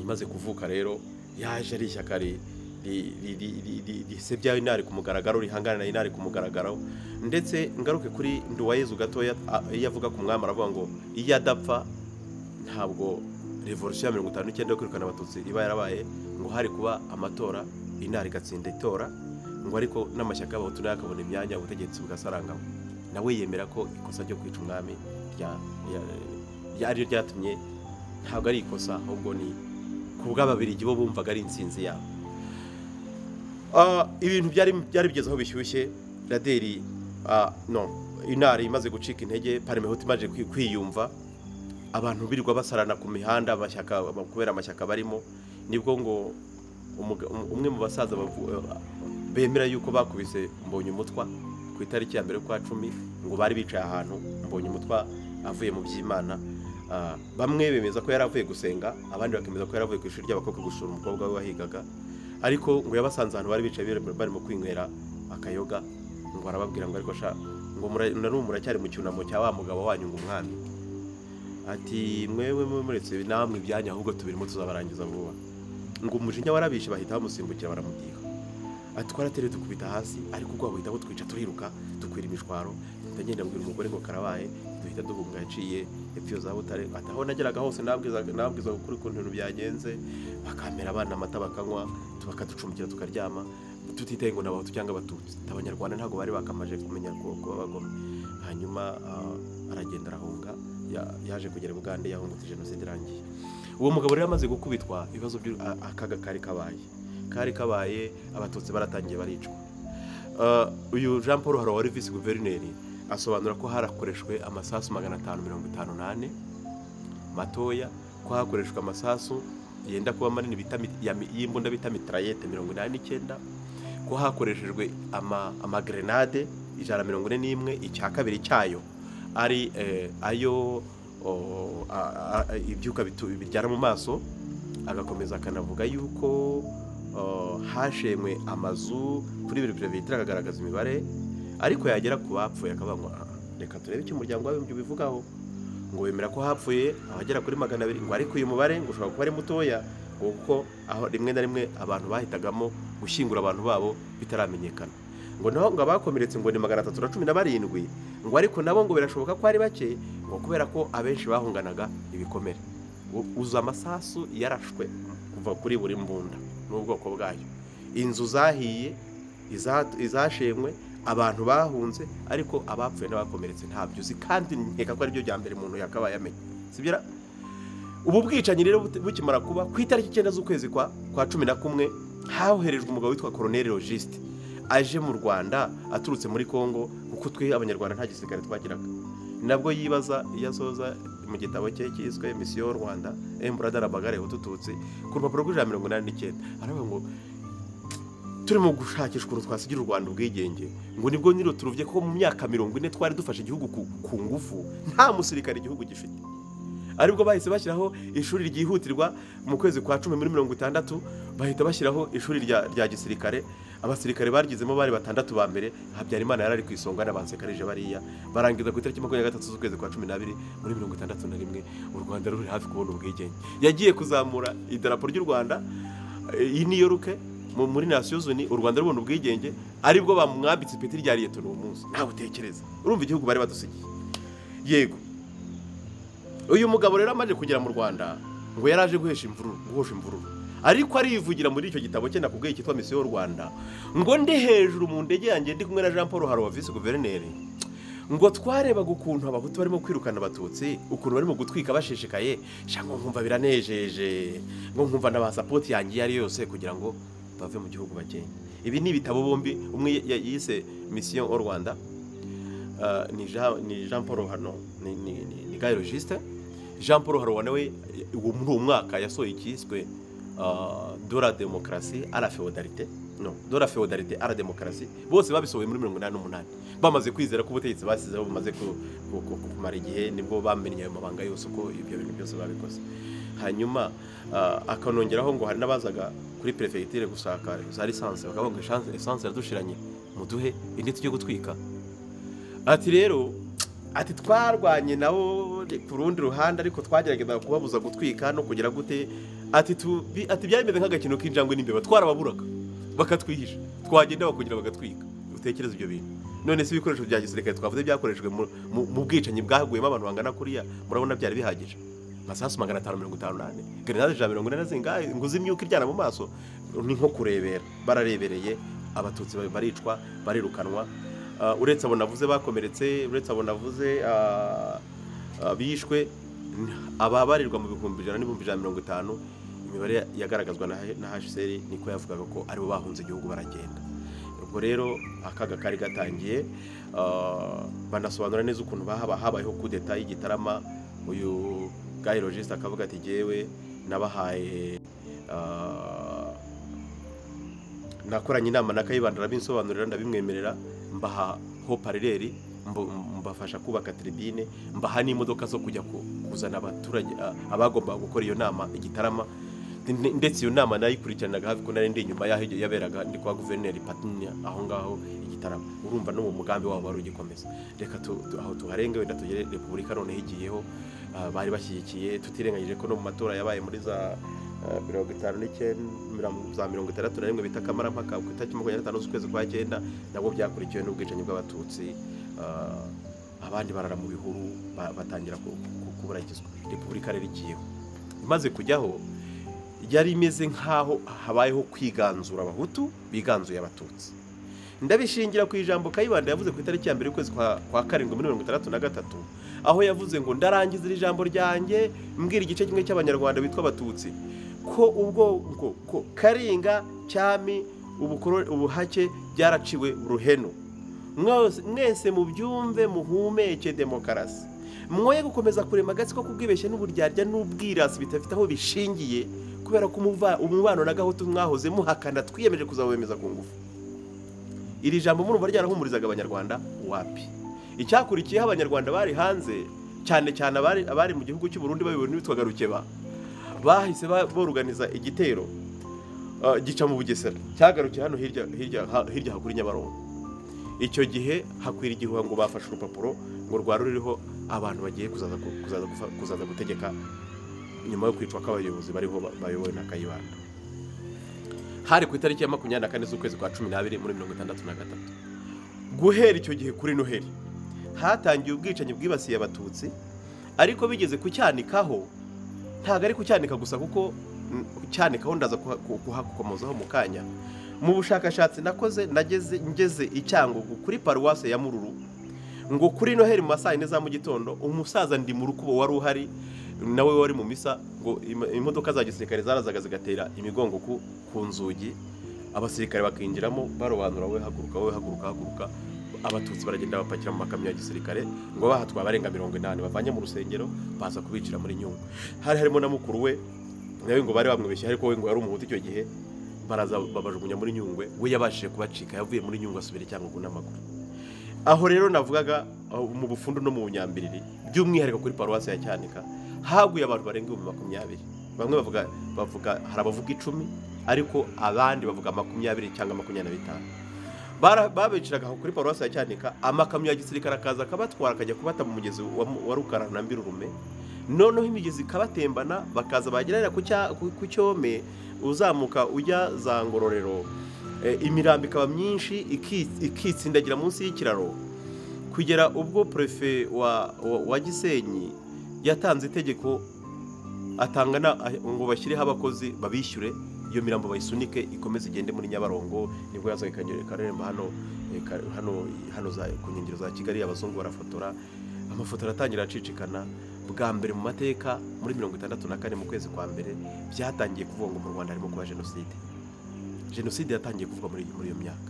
Imaze kuvuka rero yaje ari ishyaka risebya inari ku mugaragaro, rihangana na inari ku mugaragaro. Ndetse ngaruke kuri Nduwayezu gatoya, iyo avuga ku mwami aravuga ngo iyo adapfa ntabwo revolution ya 59 yo kwirukana abatutsi iba yarabaye, ngo hari kuba amatora inari igatsinda itora, ngo ariko n'amashyaka y'abahutu nayo akabona imyanya ubutegetsi bugasaranganywa. Nawe yemera ko ikosa ryo kwica umwami rya ryatumye, ntabwo ari ikosa ahubwo ni ku bw'ababirigi bo bumvaga ari intsinzi yabo. Ibintu byari bigeze aho bishyushye. Raderi no inari imaze gucika intege, Parmehutu imaze kwiyumva, abantu birirwa basarana ku mihanda amashyaka kubera amashyaka barimo, nibwo ngo umwe mu basaza bemera yuko bakubise Mbonyumutwa ku itariki ya 1 kwa 10, ngo bari bicaye ahantu Mbonyumutwa avuye mu by'Imana. Bamwe bemeza ko yari avuye gusenga, abandi bakemeza ko yari avuye ku ishuri ry'abakobwa gusura umukobwa we wahigaga, ariko ngo yabasanze ahantu bari bicaye barimo kwinywera akayoga, ngo arababwira ngo ariko sha ngo narubu muracyari mu cyunamo cya wa mugabo wanyu ngo umwami, ati mwewe muretse namwe ibyanya ahubwo tubirimo tuzabarangiza vuba. Ngo umujinya warabishe bahita bamusimbukira baramudiha, ati twaratere dukubita hasi, ariko ubwo bahita butwica turiruka dukwira imishwaro. Ndagenda mbwira umugore ngo karabaye, duhita duhunga yaciye epfo za Butare. Ati aho nageraga hose nabwizaga ukuri ukuntu ibintu byagenze, bakamera abana amata bakanywa, bakaducumbikira tukaryama, tutitaye ngo n'abahutu cyangwa abatutsi. Abanyarwanda ntabwo bari bakamaje kumenya ko babagome. Hanyuma aragenda arahunga, yaje kugera Bugande yahungutse jenoside irangiye. Uwo mugabo rero amaze gukubitwa, ibibazo akaga kari kabaye, abatutsi baratangiye baricwa. Uyu Jean Paul Haro wari vice guverineri asobanura ko harakoreshwe amasasu 554 matoya, ko hakoreshwa amasasu yenda kuba manini bita y'imbunda bita mitraillette 89, ko hakoreshejwe amagrenade 141, icya kabiri cyayo ari ayo ibyuka bibyara mu maso. Agakomeza akanavuga yuko hashemwe amazu kuri bibiri perefegitura, akagaragaza imibare, ariko yagera ku bapfuye akavuga ngo reka turebe icyo umuryango w'abibumbye ubivugaho, ngo bemera ko hapfuye abagera kuri 200, ngo ariko uyu mubare ngo ushobora kuba ari mutoya, ngo kuko aho rimwe na rimwe abantu bahitagamo gushyingura abantu babo bitaramenyekana, ngo naho ngo abakomeretse ngo ni 317, ngo ariko nabo ngo birashoboka ko ari bake, ngo kubera ko abenshi bahunganaga ibikomere. Uza amasasu yarashwe kuva kuri buri mbunda n'ubwoko bwayo, inzu zahiye, izashemwe, abantu bahunze, ariko abapfuye n'abakomeretse ntabyo uzi, kandi nkeka ko ari byo bya mbere umuntu yakabaye amenya. Sibyo? Ubu bwicanyi rero bukimara kuba ku itariki 9 z'ukwezi kwa 11, haherejwe umugabo witwa Colonel Logiste aje mu Rwanda aturutse muri Kongo, kuko twe abanyarwanda nta gisirikare twagiraga. Nabwo yibaza iyo asoza mu gitabo cye cyiswe Mission Rwanda Embrada Bagare Hutututsi ku rupapuro rw'ijana 89, aravuga ngo turimo gushakisha ukuntu twasigira u Rwanda ubwigenge, ngo nibwo nyiro turuvye ko mu myaka 40 twari dufashe igihugu ku ngufu, nta musirikare igihugu gifite. Aribwo bahise bashyiraho ishuri ryihutirwa mu kwezi kwa 10 muri 60, bahita bashyiraho ishuri rya gisirikare. Abasirikare barigizemo bari 6 ba mbere, Habyarimana yarari ku isonga n'abansekarije bariya, barangiza ku itariki 23 z'ukwezi kwa 12 muri 61, u Rwanda ruri hafi kubona ubwigenge. Yagiye kuzamura idarapo ry'u Rwanda i New York muri Nations Unies, u Rwanda rubona ubwigenge, aribwo bamwambitse ipeti rya Lieutenant uwo munsi. Ntawe utekereza, urumva igihugu bari badusigiye. Yego, uyu mugabo rero amaze kugera mu Rwanda ngo yaraje guhesha imvururu, guhosha imvururu, ariko arivugira muri icyo gitabo cye nakubwiye cyitwa Mission Rwanda, ngo ndi hejuru mu ndege yanjye ndi kumwe na Jean Paul Haro wa vice guverineri, ngo twarebaga ukuntu abahutu barimo kwirukana abatutsi, ukuntu barimo gutwika bashishikaye, ngo nkumva biranejeje, ngo nkumva na passport yanjye yari yose kugira ngo bave mu gihugu bagende. Ibi ni ibitabo bombi, umwe yise Mission Rwanda ni Jean Paul Hano, ni Guy Logiste. Jean Paul Haro nawe muri uwo mwaka yasohoye icyiswe de la démocratie à la féodalité, non, de la féodalité à la démocratie. Bose babisohoye muri 88, bamaze kwizera ko ubutegetsi basizeho bumaze kumara igihe, nibwo bamenye ayo mabanga yose uko ibyo bintu byose babikoze. Hanyuma akanongeraho ngo hari n'abazaga kuri prefecture gushaka za lisansi, bakavuga ngo essence iradushiranye, muduhe indi tujye gutwika. Ati rero ati twarwanye nabo ku rundi ruhande, ariko twagerageza kubabuza gutwika no kugira gute. Ati ati byari bimeze nk'agakino k'injangwe n'imbeba, twarababuraga bakatwihisha, twagenda bakongera bagatwika. Utekereza ibyo bintu. None se ibikoresho bya gisirikare twavuze byakoreshejwe mu bwicanyi bwaguyemo abantu bangana kuriya, murabona byari bihagije? Masasu 554, grenade 140 zingahe, nguzi imyuka iryana mu maso, ni nko kurebera. Bararebereye, abatutsi baricwa, barirukanwa. Uretse abo navuze bakomeretse, uretse abo navuze bishwe, ababarirwa mu 100,000 n'ibihumbi 150, imibare yagaragazwa na HCR niko yavugaga ko aribo bahunze igihugu baragenda. Ubwo rero akaga kari gatangiye. Banasobanura neza ukuntu habayeho kudeta y'Igitarama. Uyu Guy Logiest akavuga ati jyewe nabahaye nakoranye inama na Kayibanda arabinsobanurira ndabimwemerera, mbaha haut-parleur, mbafasha kubaka tribune, mbaha n'imodoka zo kujya kuzana abaturage abagomba gukora iyo nama Igitarama. Ndetse iyo nama nayikurikiranaga hafi ko nari ndi inyuma yaho yaberaga, ndi kwa guverineri Patinya aho ngaho Igitarama. Urumva no mu mugambi wabo wari ugikomeza. Reka aho tuharenge wenda tugere Repubulika noneho igiyeho. Bari bashyigikiye, tutirengagije ko no mu matora yabaye muri za 59 za 61 bita Kamarampaka ku itariki 25 z'ukwezi kwa 9, nabwo byakurikiwe n'ubwicanyi bw'abatutsi. Abandi barara mu bihuru, batangira kuburagizwa. Repubulika rero igiyeho, imaze kujyaho yari imeze nk'aho habayeho kwiganzura, abahutu biganzuye abatutsi. Ndabishingira ku ijambo Kayibanda yavuze ku itariki ya mbere y'ukwezi kwa karindwi muri 1963, aho yavuze ngo ndarangiza iri jambo ryanjye mbwira igice kimwe cy'abanyarwanda bitwa abatutsi ko ubwo ngo ko Karinga, Cyami, ubuhake byaraciwe ruheno. Mwese mubyumve, muhumeke demokarasi, mwoye gukomeza kurema agatsiko k'ubwibeshye n'uburyarya n'ubwirasi bidafite aho bishingiye, kubera ko umubano na gahutu mwahoze muhakana twiyemeje kuzawemeza ku ngufu. Iri jambo murumva ryarahumurizaga abanyarwanda wapi? Icyakurikiyeho abanyarwanda bari hanze, cyane cyane abari mu gihugu cy'u Burundi babiwe n'uwitwaga Rukeba, bahise boruganiza igitero gica mu Bugesera, cyagarukiye hano hirya hirya hirya hakuri Nyabarongo. Icyo gihe hakwira igihuha ngo bafashe urupapuro ngo rwari ruriho abantu bagiye kuzaza gutegeka nyuma yo kwicwa kw'abayobozi bariho bayobowe na Kayibanda. Hari ku itariki ya 24 z'ukwezi kwa 12 muri 1963. Guhera icyo gihe kuri Noheli hatangiye ubwicanyi bwibasiye abatutsi, ariko bigeze kucyanikaho, ntago ari kucyanika gusa, kuko cyanikaho ndaza kuhakomozaho mu kanya. Mu bushakashatsi nakoze nageze ngeze i Cyangugu kuri paruwase ya Mururu, ngo kuri Noheli mu masaha 4 za mu gitondo, umusaza ndi mu rukubo wari uhari nawe wari mu misa, ngo imodoka za gisirikare zarazaga zigatera imigongo ku nzugi, abasirikare bakinjiramo barobanura, we haguruka, we haguruka, haguruka. Abatutsi baragenda bapakira mu makamyo ya gisirikare, ngo bahatwa barenga 80 bavanye mu rusengero baza kubicira muri Nyungwe. Hari harimo na mukuru we nawe ngo bari bamwibeshye, ariko we ngo yari umuhutu icyo gihe, baraza babajugunya muri Nyungwe. We yabashije kubacika, yavuye muri Nyungwe asubira Cyangugu n'amaguru. Aho rero navugaga mu Bufundu no mu Bunyambiriri, by'umwihariko kuri paruwasi ya Cyanika, haguye abantu barenga 20,000. Bamwe bavuga hari abavuga 10, ariko abandi bavuga 20 cyangwa 25. Babiciraga aho kuri paruwasi ya Cyanika, amakamyo ya gisirikare akaza akabatwara akajya kubata mu mugezi wa Rukara na Mbirurume. Noneho imigezi ikabatembana, bakaza bagerera ku cyome uzamuka ujya za Ngororero, imirambo ikaba myinshi ikitsindagira munsi y'ikiraro, kugera ubwo prefe wa Gisenyi yatanze itegeko atanga ngo bashyireho abakozi babishyure iyo mirambo bayisunike ikomeze igende muri Nyabarongo. Nibwo yazaga ikagera ikareremba hano hano hano za ku nkengero za Kigali, abazungu barafotora, amafoto aratangira acicikana. Bwa mbere mu mateka muri 1964 mu kwezi kwa mbere byatangiye kuvuga ngo mu Rwanda harimo kuba jenoside. Jenoside yatangiye kuvugwa muri iyo myaka.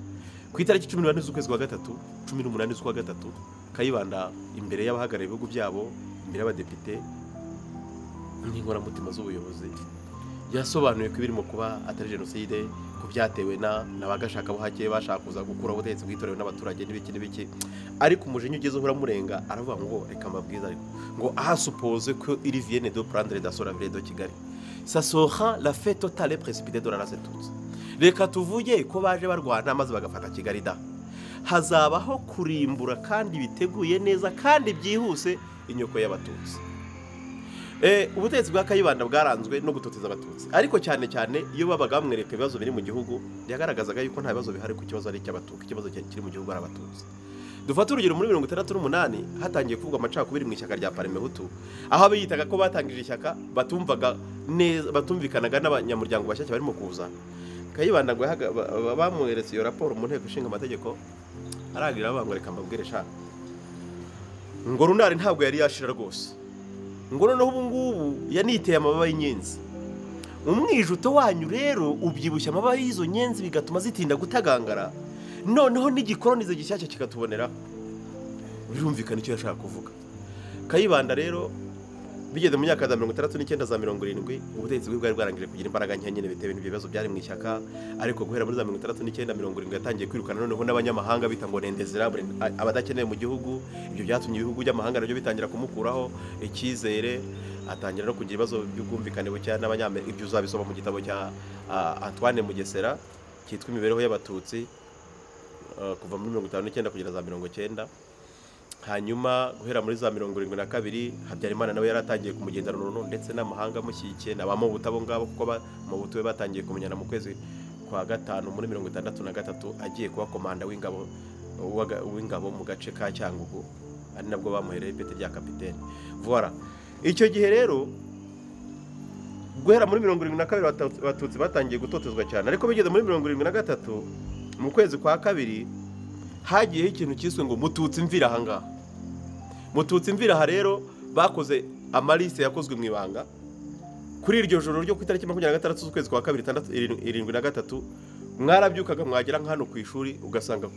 Ku itariki 18 z'ukwezi kwa gatatu, 18 z'ukwa gatatu, Kayibanda imbere y'abahagarariye ibihugu byabo, imbere y'abadepite n'inkoramutima z'ubuyobozi, yasobanuye ko ibirimo kuba atari jenoside, ko byatewe n'abagashaka buhake bashaka kuza gukura ubutegetsi bwitorewe n'abaturage n'ibiki n'ibiki. Ariko umujinya ugeze uramurenga, aravuga ngo reka mbabwize, ariko ngo aha suppose ko iri vienne de prendre d'assaut la ville de Kigali. Ça sera la fête totale et précipitée de la race tutsi. Reka tuvuge ko baje barwana maze bagafata Kigali da, hazabaho kurimbura kandi biteguye neza kandi byihuse inyoko y'abatutsi. Ubutegetsi bwa Kayibanda bwaranzwe no gutoteza abatutsi, ariko cyane cyane iyo babaga bamwereka ibibazo biri mu gihugu yagaragazaga yuko nta bibazo bihari, ku kibazo ari icy'abatutsi, ikibazo kiri mu gihugu ari abatutsi. Dufate urugero, muri 68 hatangiye kuvugwa amacakubiri mu ishyaka rya Parmehutu, aho abiyitaga ko batangije ishyaka batumvaga neza, batumvikanaga n'abanyamuryango bashyashya barimo kuza. Kayibanda ngo bamweretse iyo raporo mu nteko ishinga amategeko, aragira ngo reka mbabwire sha, ngo runari ntabwo yari yashira rwose, ngo noneho ubu ngubu yaniteye amababa y'inyenzi. Umwijuto wanyu rero ubyibushya amababa y'izo nyenzi bigatuma zitinda gutagangara, noneho n'igikoronize gishyashya kikatubonera. Birumvikana icyo yashaka kuvuga. Kayibanda rero bigeze mu myaka ya 69 za 70, ubutegetsi bwe bwari bwarangije kugira imbaraga nke nyine bitewe n'ibyo bibazo byari mu ishyaka, ariko guhera muri za 69 70 yatangiye kwirukana noneho n'abanyamahanga bita ngo nendezirable, abadakeneye mu gihugu. Ibyo byatumye ibihugu by'amahanga nabyo bitangira kumukuraho icyizere, atangira no kugira ibibazo by'ubwumvikane buke n'abanyamerika. Ibyo uzabisoma mu gitabo cya Antoine Mugesera cyitwa Imibereho y'Abatutsi, kuva muri 59 kugera za 90. Hanyuma guhera muri za 72 Habyarimana nawe yaratangiye kumugendana noneho ndetse n'amahanga amushyigikiye na ba Mobutu abo ngabo, kuko Mobutu we batangiye kumenyana mu kwezi kwa gatanu muri 63, agiye kuba komanda w'ingabo mu gace ka Cyangugu, ari nabwo bamuhereye ipeti rya kapitene. Voilà, icyo gihe rero guhera muri 72 abatutsi batangiye gutotezwa cyane, ariko bigeze muri 73 mu kwezi kwa kabiri hagiyeho ikintu cyiswe ngo Mututsi mvira aha ngaha. Mututsi mvira aha rero bakoze amaliste yakozwe mu ibanga. Kuri iryo joro ryo ku itariki 26 z'ukwezi kwa kabiri 73, mwarabyukaga mwagera hano ku ishuri ugasanga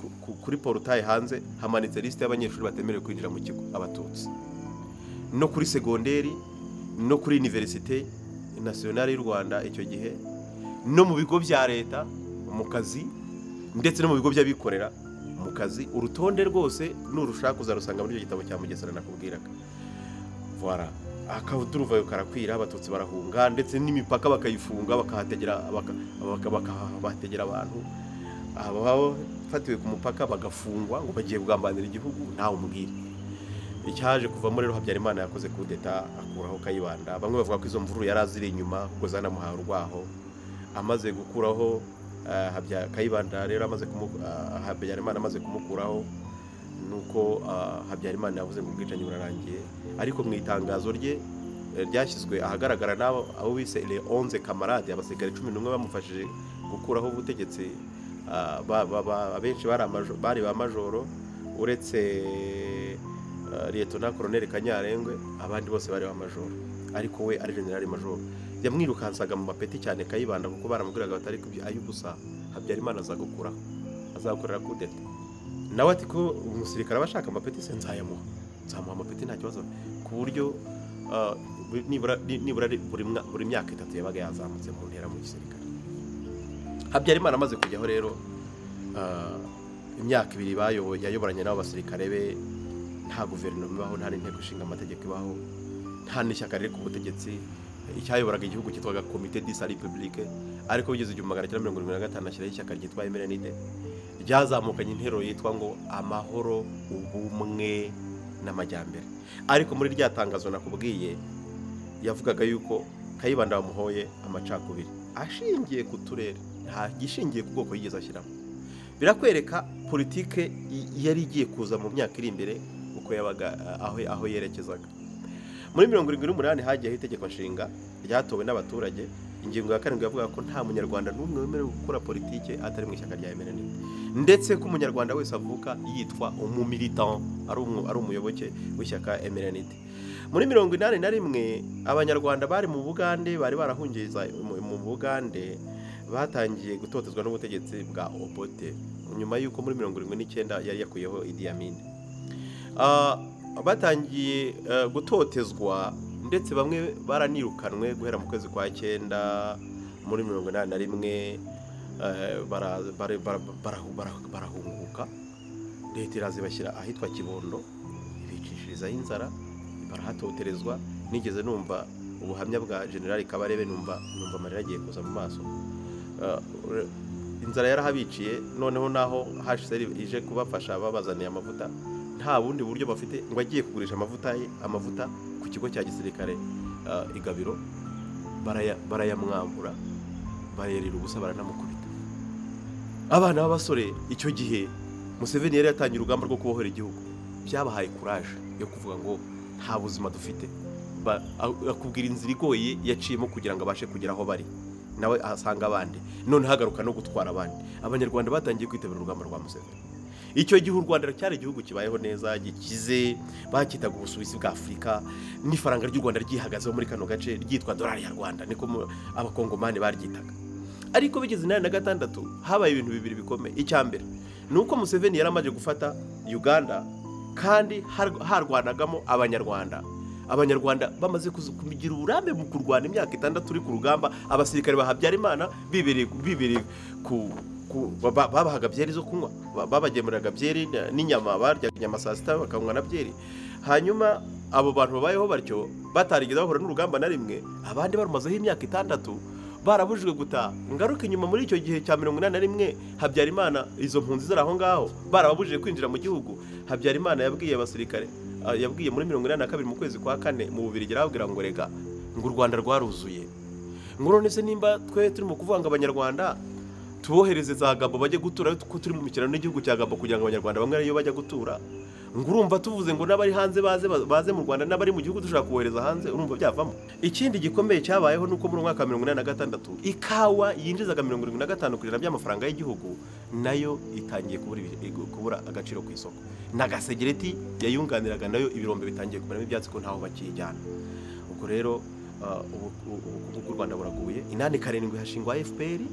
kuri portail hanze hamanitse liste y'abanyeshuri batemerewe kwinjira mu kigo abatutsi, no kuri segonderi no kuri Université Nationale y'u Rwanda icyo gihe, no mu bigo bya leta mu kazi, ndetse no mu bigo by'abikorera mu kazi. Urutonde rwose nurushaka uzarusanga muri icyo gitabo cya Mugesera nakubwiraga. Voilà, akaduruvayo karakwira, abatutsi barahunga ndetse n'imipaka bakayifunga, bakahategera bakabategera abantu abafatiwe ku mupaka bagafungwa ngo bagiye kugambanira igihugu, ntawe umubwira. Icyaje kuvamo rero, Habyarimana yakoze coup d'etat akuraho Kayibanda. Bamwe bavuga ko izo mvururu yari aziri inyuma kuko zanamuhaye urwaho. Amaze gukuraho Kayibanda rero, amaze Habyarimana amaze kumukuraho, nuko Habyarimana yavuze ngo ubwicanyi burarangiye, ariko mu itangazo rye ryashyizwe ahagaragara n'abo abo bise les 11 camarades, abasirikare 11 bamufashije gukuraho ubutegetsi, abenshi bari ba majoro uretse Lieutenant Colonel Kanyarengwe, abandi bose bari ba majoro, ariko we ari general majoro. Yamwirukansaga mu mapeti cyane Kayibanda, kuko baramubwiraga batari kubyo ayubusa Habyarimana azagukuraho, azakorera coup d'etat. Nawe ati ko umusirikare abashaka amapeti se nzayamuha, nzamuha amapeti nta kibazo, ku buryo nibura buri myaka 3 yabaga yazamutse mu ntera mu gisirikare. Habyarimana amaze kujyaho rero, imyaka 2 bayoboye yayoboranye n'abo basirikare be, nta guverinoma ibaho, nta n'inteko ishinga amategeko ibaho, nta n'ishyaka riri ku butegetsi. Icyayoboraga igihugu cyitwaga Comité de Salut Public, ariko bigeze 1975 ashyiraho ishyaka ryitwa MRND, ryazamukanye interuro yitwa ngo amahoro, ubumwe n'amajyambere. Ariko muri rya tangazo nakubwiye yavugaga yuko Kayibanda bamuhoye amacakubiri ashingiye ku turere, nta gishingiye ku bwoko yigeze ashyiramo. Birakwereka politike yari igiye kuza mu myaka iri imbere uko yabaga aho yerekezaga. Muri 78 hagiyeho itegeko nshinga ryatowe n'abaturage. Ingingo ya 7 yavuga ko nta munyarwanda n'umwe wemerewe gukora politike atari mu ishyaka rya MRND, ndetse ko umunyarwanda wese avuka yitwa umumilitant, ari umuyoboke w'ishyaka MRND. Muri 81 abanyarwanda bari mu Bugande, bari barahungiye mu Bugande, batangiye gutotezwa n'ubutegetsi bwa Obote nyuma y'uko muri 79 yari yakuyeho Idi Amin. Batangiye gutotezwa ndetse bamwe baranirukanwe guhera mu kwezi kwa 9 muri 81, barahunguka. Leta irazibashyira ahitwa Kibondo, ibicishirizaho inzara, barahatoterezwa. Nigeze numva ubuhamya bwa General Kabarebe numva amarira agiye kuza mu maso. Inzara yarahabiciye, noneho naho HCR ije kubafasha babazaniye amavuta, nta bundi buryo bafite ngo agiye kugurisha amavuta ku kigo cya gisirikare Igabiro, barayamwambura, barayerera ubusa, baranamukubita. Abana b'abasore icyo gihe Museveni yari yatangiye urugamba rwo kubohora igihugu, byabahaye courage yo kuvuga ngo nta buzima dufite. Akubwira inzira igoye yaciyemo kugira ngo abashe kugera aho bari, nawe ahasanga abandi, none hagaruka no gutwara abandi. Abanyarwanda batangiye kwitabira urugamba rwa Museveni. Icyo gihe u Rwanda cyari igihugu kibayeho neza, gikize, bakitaga ubusuwisi bwa Afurika, n'ifaranga ry'u Rwanda ryihagazeho muri kano gace ryitwa dolari ya Rwanda, niko abakongomani baryitaga. Ariko bigeze 86 habaye ibintu bibiri bikomeye. Icya mbere ni uko Museveni yaramaze gufata Uganda kandi harwanagamo Abanyarwanda. Abanyarwanda bamaze kugira uburambe mu kurwana imyaka 6 uri ku rugamba, abasirikare ba Habyarimana bibereye ku babahaga byeri zo kunywa, babagemuriraga byeri n'inyama, baryaga inyama saa sita bakanywa na byeri. Hanyuma abo bantu babayeho batyo batarigeze bahura n'urugamba na rimwe, abandi barumazeho imyaka 6 barabujijwe gutaha. Ngaruka inyuma muri icyo gihe cya 81 Habyarimana, izo mpunzi zari aho ngaho barababujije kwinjira mu gihugu. Habyarimana yabwiye abasirikare, yabwiye muri 82 mu kwezi kwa 4 mu Bubiligi, arababwira ngo rega ngo u Rwanda rwaruzuye, ngo none se nimba twe turimo kuvuga ngo Abanyarwanda tubohereze za Gabo bajye gutura, ko turi mu mikino n'igihugu cya Gabo kugira ngo Abanyarwanda bamwe ariyo bajya gutura, ngo urumva tuvuze ngo n'abari hanze baze mu Rwanda, n'abari mu gihugu dushaka kubohereza hanze, urumva byavamo. Ikindi gikomeye cyabayeho nuko muri mwaka wa 86 ikawa yinjizaga 75% by'amafaranga y'igihugu nayo itangiye kubura agaciro ku isoko. N'agasegereti yayunganiraga nayo ibirombe bitangiye kumeramo ibyatsi ko ntaho bakijyana. Ubwo rero ubukungu bw'u Rwanda buraguye. 87 hashingwa FPR.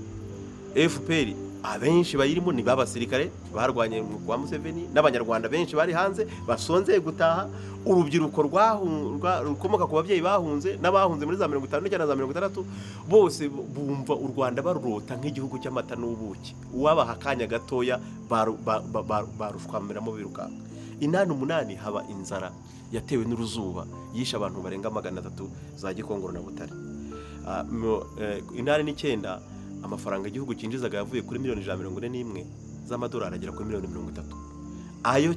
FPR abenshi bayirimo ni babasirikare barwanye kwa Museveni, n'abanyarwanda benshi bari hanze basonzeye gutaha, urubyiruko rukomoka ku babyeyi bahunze n'abahunze muri za 59 na za 60 bose bumva u Rwanda barurota nk'igihugu cy'amata n'ubuki, uwabaha akanya gatoya barushwamiramo birukanka. 88 haba inzara yatewe n'uruzuba yishe abantu barenga 300 za Gikongoro na Butare. 89 amafaranga igihugu cyinjizaga yavuye kuri miliyoni 141 z'amadolari agera kuri miliyoni 30. Ayo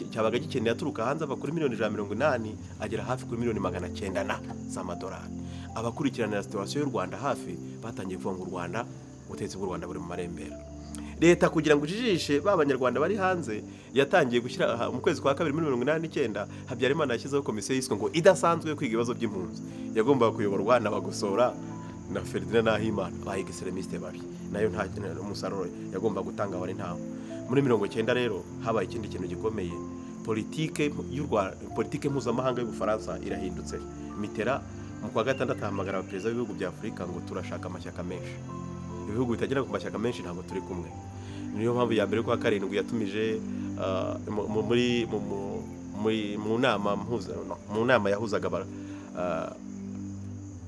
cyabaga gikeneye aturuka hanze ava kuri miliyoni 180 agera hafi kuri miliyoni 900 z'amadolari. Abakurikiranira situation y'u Rwanda hafi batangiye kuvuga ngo u Rwanda, ubutegetsi bw'u Rwanda buri mu marembera. Leta kugira ngo ijijishe ba banyarwanda bari hanze yatangiye gushyira mu kwezi kwa kabiri muri 89 Habyarimana yashyizeho komisiyo yiswe ngo idasanzwe yo kwiga ibibazo by'impunzi, yagombaga kuyoborwa n'abagosora na Ferdinand Nahimana, ba extremiste babi, nayo nta umusaruro yagomba gutanga wari ntawo. Muri 90 rero habaye ikindi kintu gikomeye, politike y'u Rwanda, politike mpuzamahanga y'Ubufaransa irahindutse. Mitterrand mu kwa 6 ahamagara abaperezida b'ibihugu bya Afurika ngo turashaka amashyaka menshi, ibihugu bitagera ku mashyaka menshi ntabwo turi kumwe. Niyo mpamvu ya mbere kwa 7 yatumije muri mu nama yahuzaga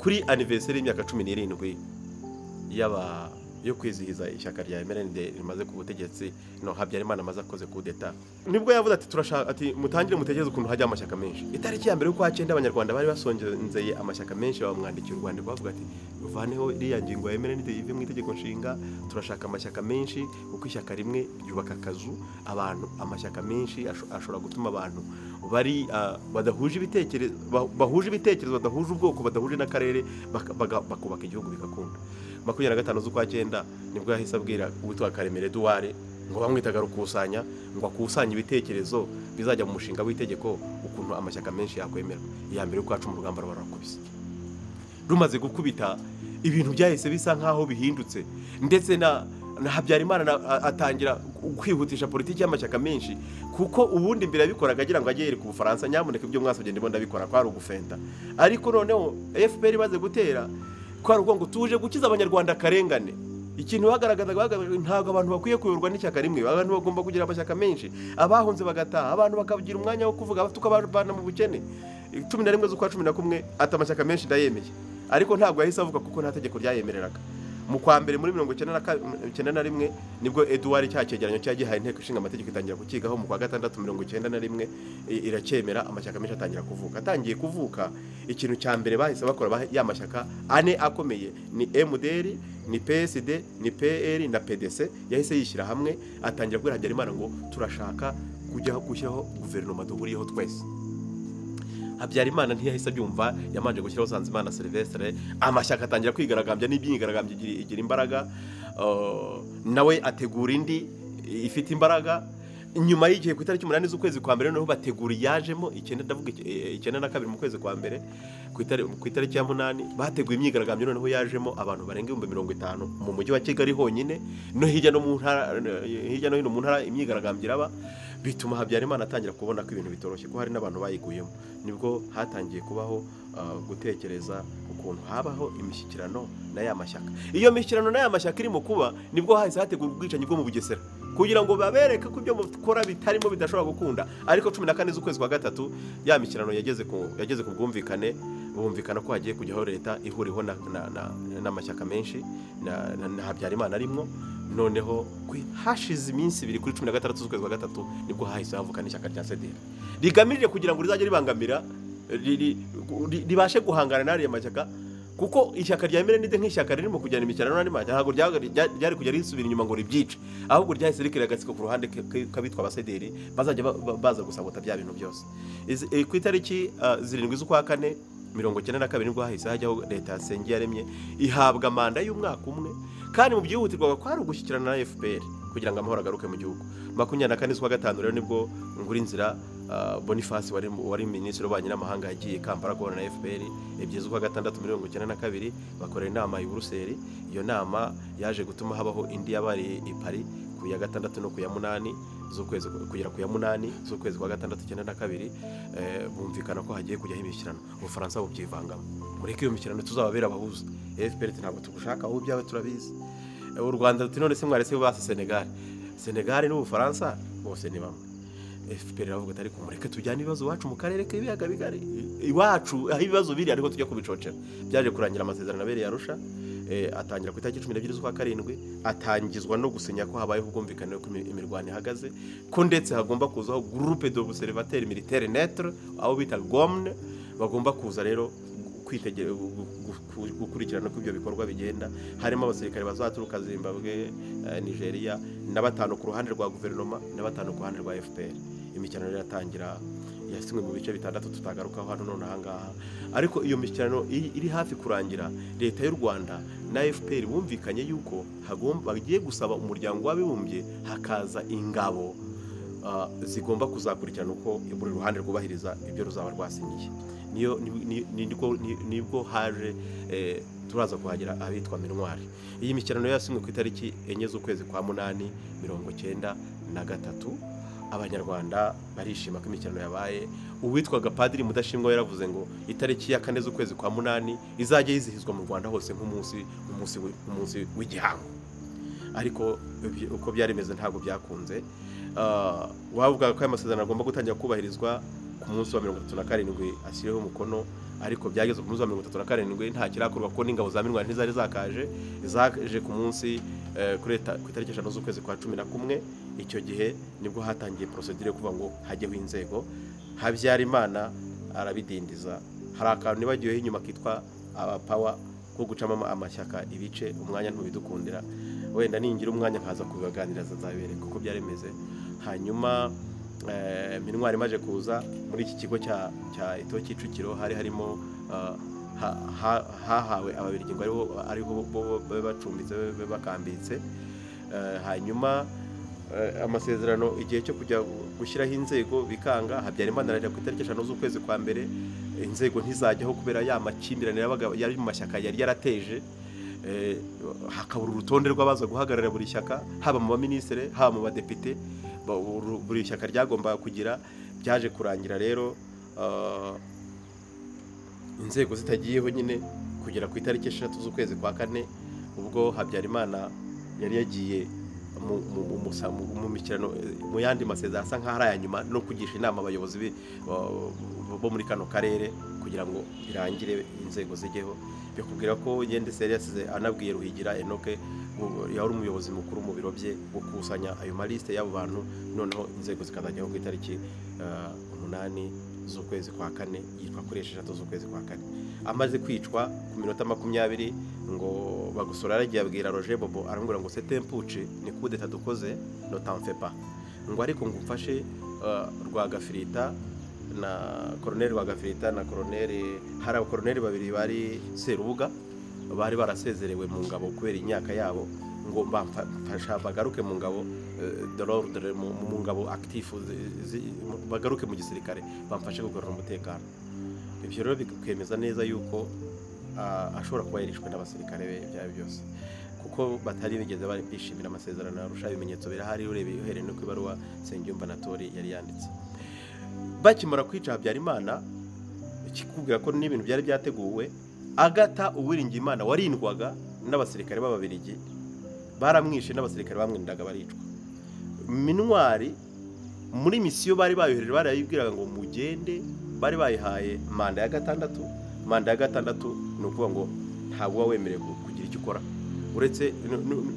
kuri anniversaire y'imyaka 17 yaba yo kwizihiza ishyaka rya MRND rimaze ku butegetsi, no Habyarimana amaze akoze coup d'etat, nibwo yavuze ati turashaka, ati mutangire mutekereze ukuntu hajya amashyaka menshi. Itariki ya mbere y'ukwa 9 Abanyarwanda bari basongenzeye amashyaka menshi, bamwandikiye urwandiko bavuga ati uvaneho iriya ngingo ya MRND ive mu itegeko nshinga, turashaka amashyaka menshi kuko ishyaka rimwe ryubaka akazu abantu, amashyaka menshi ashobora gutuma abantu bari badahuje ibitekerezo, bahuje ibitekerezo, badahuje ubwoko, badahuje n'akarere, bakubaka igihugu bigakunda. 25 z'ukwa 9 nibwo yahise abwira uwitwa Karemera Edouard ngo bamwitaga rukusanya, ngo akusanye ibitekerezo bizajya mu mushinga w'itegeko ukuntu amashyaka menshi yakwemera. Iya mbere y'ukwa 10 urugamba rwarakubise, rumaze gukubita ibintu byahise bisa nkaho bihindutse, ndetse na Habyarimana atangira kwihutisha politiki y'amashyaka menshi, kuko ubundi mbere yabikoraga agira ngo ajye yereka Ubufaransa nyamuneka ibyo mwasabye ndimo ndabikora, kwari ugufenta. Ariko noneho FPR imaze gutera kwari uko ngo tuje gukiza Abanyarwanda akarengane. Ikintu bagaragazaga ntabwo abantu bakwiye kuyoborwa n'ishyaka rimwe, abantu bagomba kugira amashyaka menshi, abahunze bagataha, abantu bakagira umwanya wo kuvuga, tukabavana mu bukene. 11 z'ukwa 11 ati amashyaka menshi ndayemeye, ariko ntabwo yahise avuga kuko nta tegeko ryayemereraga. Mu kwa mbere muri 1991 nibwo Edouard cya cyegeranyo cyagihaye inteko ishinga amategeko itangira kukigaho. Mu kwa gatandatu 1991 iracyemera, amashyaka menshi atangira kuvuka. Atangiye kuvuka, ikintu cya mbere bahise bakora, ya mashyaka ane akomeye ni MDR, ni PSD, ni PL na PDC, yahise yishyira hamwe atangira kubwira Habyarimana ngo turashaka kujya gushyiraho guverinoma duhuriyeho twese. Habyarimana ntiyahise abyumva, yamanje gushyiraho Nsanzimana Sylvestre, amashyaka atangira kwigaragambya n'imyigaragambyo igira imbaraga, nawe ategura indi ifite imbaraga. Nyuma y'igihe ku itariki 8 z'ukwezi kwa mbere noneho bategura yajemo 9, ndavuga 92 mu kwezi kwa mbere ku itariki ya 8 bateguye imyigaragambyo noneho yajemo abantu barenga 50,000 mu mujyi wa Kigali honyine, no hirya no mu ntara, hirya no hino mu ntara imyigaragambyo iraba, bituma Habyarimana atangira kubona ko ibintu bitoroshye, ko hari n'abantu bayiguyemo. Nibwo hatangiye kubaho gutekereza ukuntu habaho imishyikirano na ya mashyaka. Iyo mishyikirano na ya mashyaka irimo kuba, nibwo hahise hategurwa ubwicanyi bwo mu Bugesera kugira ngo babereke ko ibyo mukora bitarimo bidashobora gukunda. Ariko 14 z'ukwezi kwa gatatu ya mishyikirano yageze ku bwumvikane, bumvikana ko hagiye kujyaho leta ihuriho n'amashyaka menshi na Habyarimana arimo. Noneho hashize iminsi ibiri kuri 16 z'ukwezi kwa gatatu nibwo hahise havuka n'ishyaka rya CDR rigamije kugira ngo rizajye ribangamira ribashe guhangana n'ariya mashyaka, kuko ishyaka rya MRND nk'ishyaka ririmo kujyana imikirano n'andi mashyaka ntabwo ryari kujya risubira inyuma ngo ribyice, ahubwo ryahise rikira agatsiko ku ruhande k'abitwa abasederi bazajya baza gusabota bya bintu byose. Ku itariki 7 z'ukwa kane 1992 nibwo hahise hajyaho leta ya Nsengiyaremye ihabwa manda y'umwaka umwe, kandi mu byihutirwaga kwari ugushyikirana na FPR kugira ngo amahoro agaruke mu gihugu. 24 z'ukwa gatanu rero nibwo Ngurinzira Boniface wari minisitiri w'ububanyi n'amahanga yagiye Kampala guhura na FPR. 2 z'ukwa gatandatu 1992 bakorera inama i Buruseli. Iyo nama yaje gutuma habaho indi yabari i Paris ku ya 6 no ku ya 8 z'ukwezi kugera ku ya 8 z'ukwezi kwa gatandatu 1992, bumvikana ko hagiye kujyaho imishyikirano. Ubufaransa bubyivangamo, mureke iyo mishyikirano tuzababera abahuza. FPR ntabwo tugushaka, aho ibyawe turabizi. U Rwanda ruti none se mwarese base Senegal, Senegal n'Ubufaransa bose ni bamwe. FPR iravuga ati ariko mureke tujyane ibibazo iwacu mu karere k'ibiyaga bigari, iwacu aho ibibazo biri ariko tujya kubicocera. Byaje kurangira amasezerano abereye Arusha, atangira ku itariki 12 z'ukwa karindwi, atangizwa no gusinya ko habayeho ubwumvikane ko imirwano ihagaze, ko ndetse hagomba kuzaho groupe d'observateurs militaires neutres aho bita GOMN, bagomba kuza rero gukurikirana ko ibyo bikorwa bigenda. Harimo abasirikare bazaturuka Zimbabwe, Nigeria, na batanu ku ruhande rwa guverinoma na batanu ku ruhande rwa FPR. Imikirano iratangira, yasinywe mu bice bitandatu tutagarukaho hano none ahangaha. Ariko iyo mishyikirano iri hafi kurangira, leta y'u Rwanda na FPR bumvikanye yuko hagomba bagiye gusaba umuryango w'abibumbye hakaza ingabo zigomba kuzakurikirana uko buri ruhande rwubahiriza ibyo ruzaba rwasinyiye. Niyo nibwo haje turaza kuhagera abitwa Minwari. Iyi mishyikirano yasinywe ku itariki 4 z'ukwezi kwa 8 1993. Abanyarwanda barishima ko imikirano yabaye. Uwitwaga Padiri Mudashimwa yaravuze ngo itariki ya 4 z'ukwezi kwa 8 izajya yizihizwa mu Rwanda hose nk'umunsi w'igihango. Ariko uko byari bimeze ntabwo byakunze. Wavuga ko aya masezerano agomba gutangira kubahirizwa ku munsi wa 37 ashyiriweho umukono, ariko byageze ku munsi wa 37 nta kirakorwa kuko n'ingabo za Minwari ntizari zakaje, zaje ku munsi ku itariki 5 z'ukwezi kwa 11. Icyo gihe nibwo hatangiye procedure yo kuvuga ngo hajyeho inzego. Habyarimana arabidindiza. Hari akantu nibagiweho inyuma kitwa abapawa ko gucamo amashyaka ibice, umwanya ntubidukundira, wenda ningira umwanya nkaza kubibaganiriza nzabereka uko byari bimeze. Hanyuma Minwari imaje kuza muri iki kigo cya Ito Kicukiro, hari harimo hahawe ababirigi ngo ariho bo bacumbitse bakambitse. Hanyuma amasezerano igihe cyo kujya gushyiraho inzego bikanga. Habyarimana arajya ku itariki 5 z'ukwezi kwa mbere, inzego ntizajyaho kubera ya makimbirane yari mu mashyaka yari yarateje. Hakabura urutonde rw'abaza guhagararira buri shyaka, haba mu baminisitiri haba mu badepite, buri shyaka ryagombaga kugira. Byaje kurangira rero inzego zitagiyeho nyine kugera ku itariki 6 z'ukwezi kwa kane, ubwo Habyarimana yari yagiye mu mikirano mu yandi masezerano asa nk'aho ari aya nyuma no kugisha inama abayobozi bo muri kano karere kugira ngo birangire inzego zijyeho. Bikubwira ko yendese yari yasize anabwiye Ruhigira Enoke yari umuyobozi mukuru mu biro bye gukusanya ayo maliste y'abo bantu, noneho inzego zikazajyaho ku itariki 8 z'ukwezi kwa kane, yitwa kuri 6 z'ukwezi kwa kane. Amaze kwicwa ku minota 20 ngo Bagosora yaragiye abwira Roger Bobo, aramubwira ngo c'est un putsch, ni coup d'état dukoze, ne t'en fais pas, ngo ariko ngo umfashe Rwagafirita na Colonel Rwagafirita na Colonel, hari abakoloneli babiri bari Serubuga bari barasezerewe mu ngabo kubera imyaka yabo, ngo bamfasha bagaruke mu ngabo de l'ordre, mu ngabo actif, bagaruke mu gisirikare, bamfashe kugarura umutekano. Ibyo rero bikemeza neza yuko ashobora kuba yarishwe n'abasirikare be ibyo byose, kuko batari bigeze bari bishimira amasezerano arusha. Ibimenyetso birahari urebeye uhereye no ku ibaruwa Nsengiyumva Natori yari yanditse. Bakimara kwica Habyarimana, ikikubwira ko n'ibintu byari byateguwe, Agata Uwiringiyimana warindwaga n'abasirikare b'Ababiligi baramwishe, n'abasirikare bamwindaga baricwa. Minwari muri misiyo bari bayohereje barayibwiraga ngo mugende, bari bayihaye manda ya 6. Manda ya 6 ni ukuvuga ngo ntabwo uba wemerewe kugira icyo ukora uretse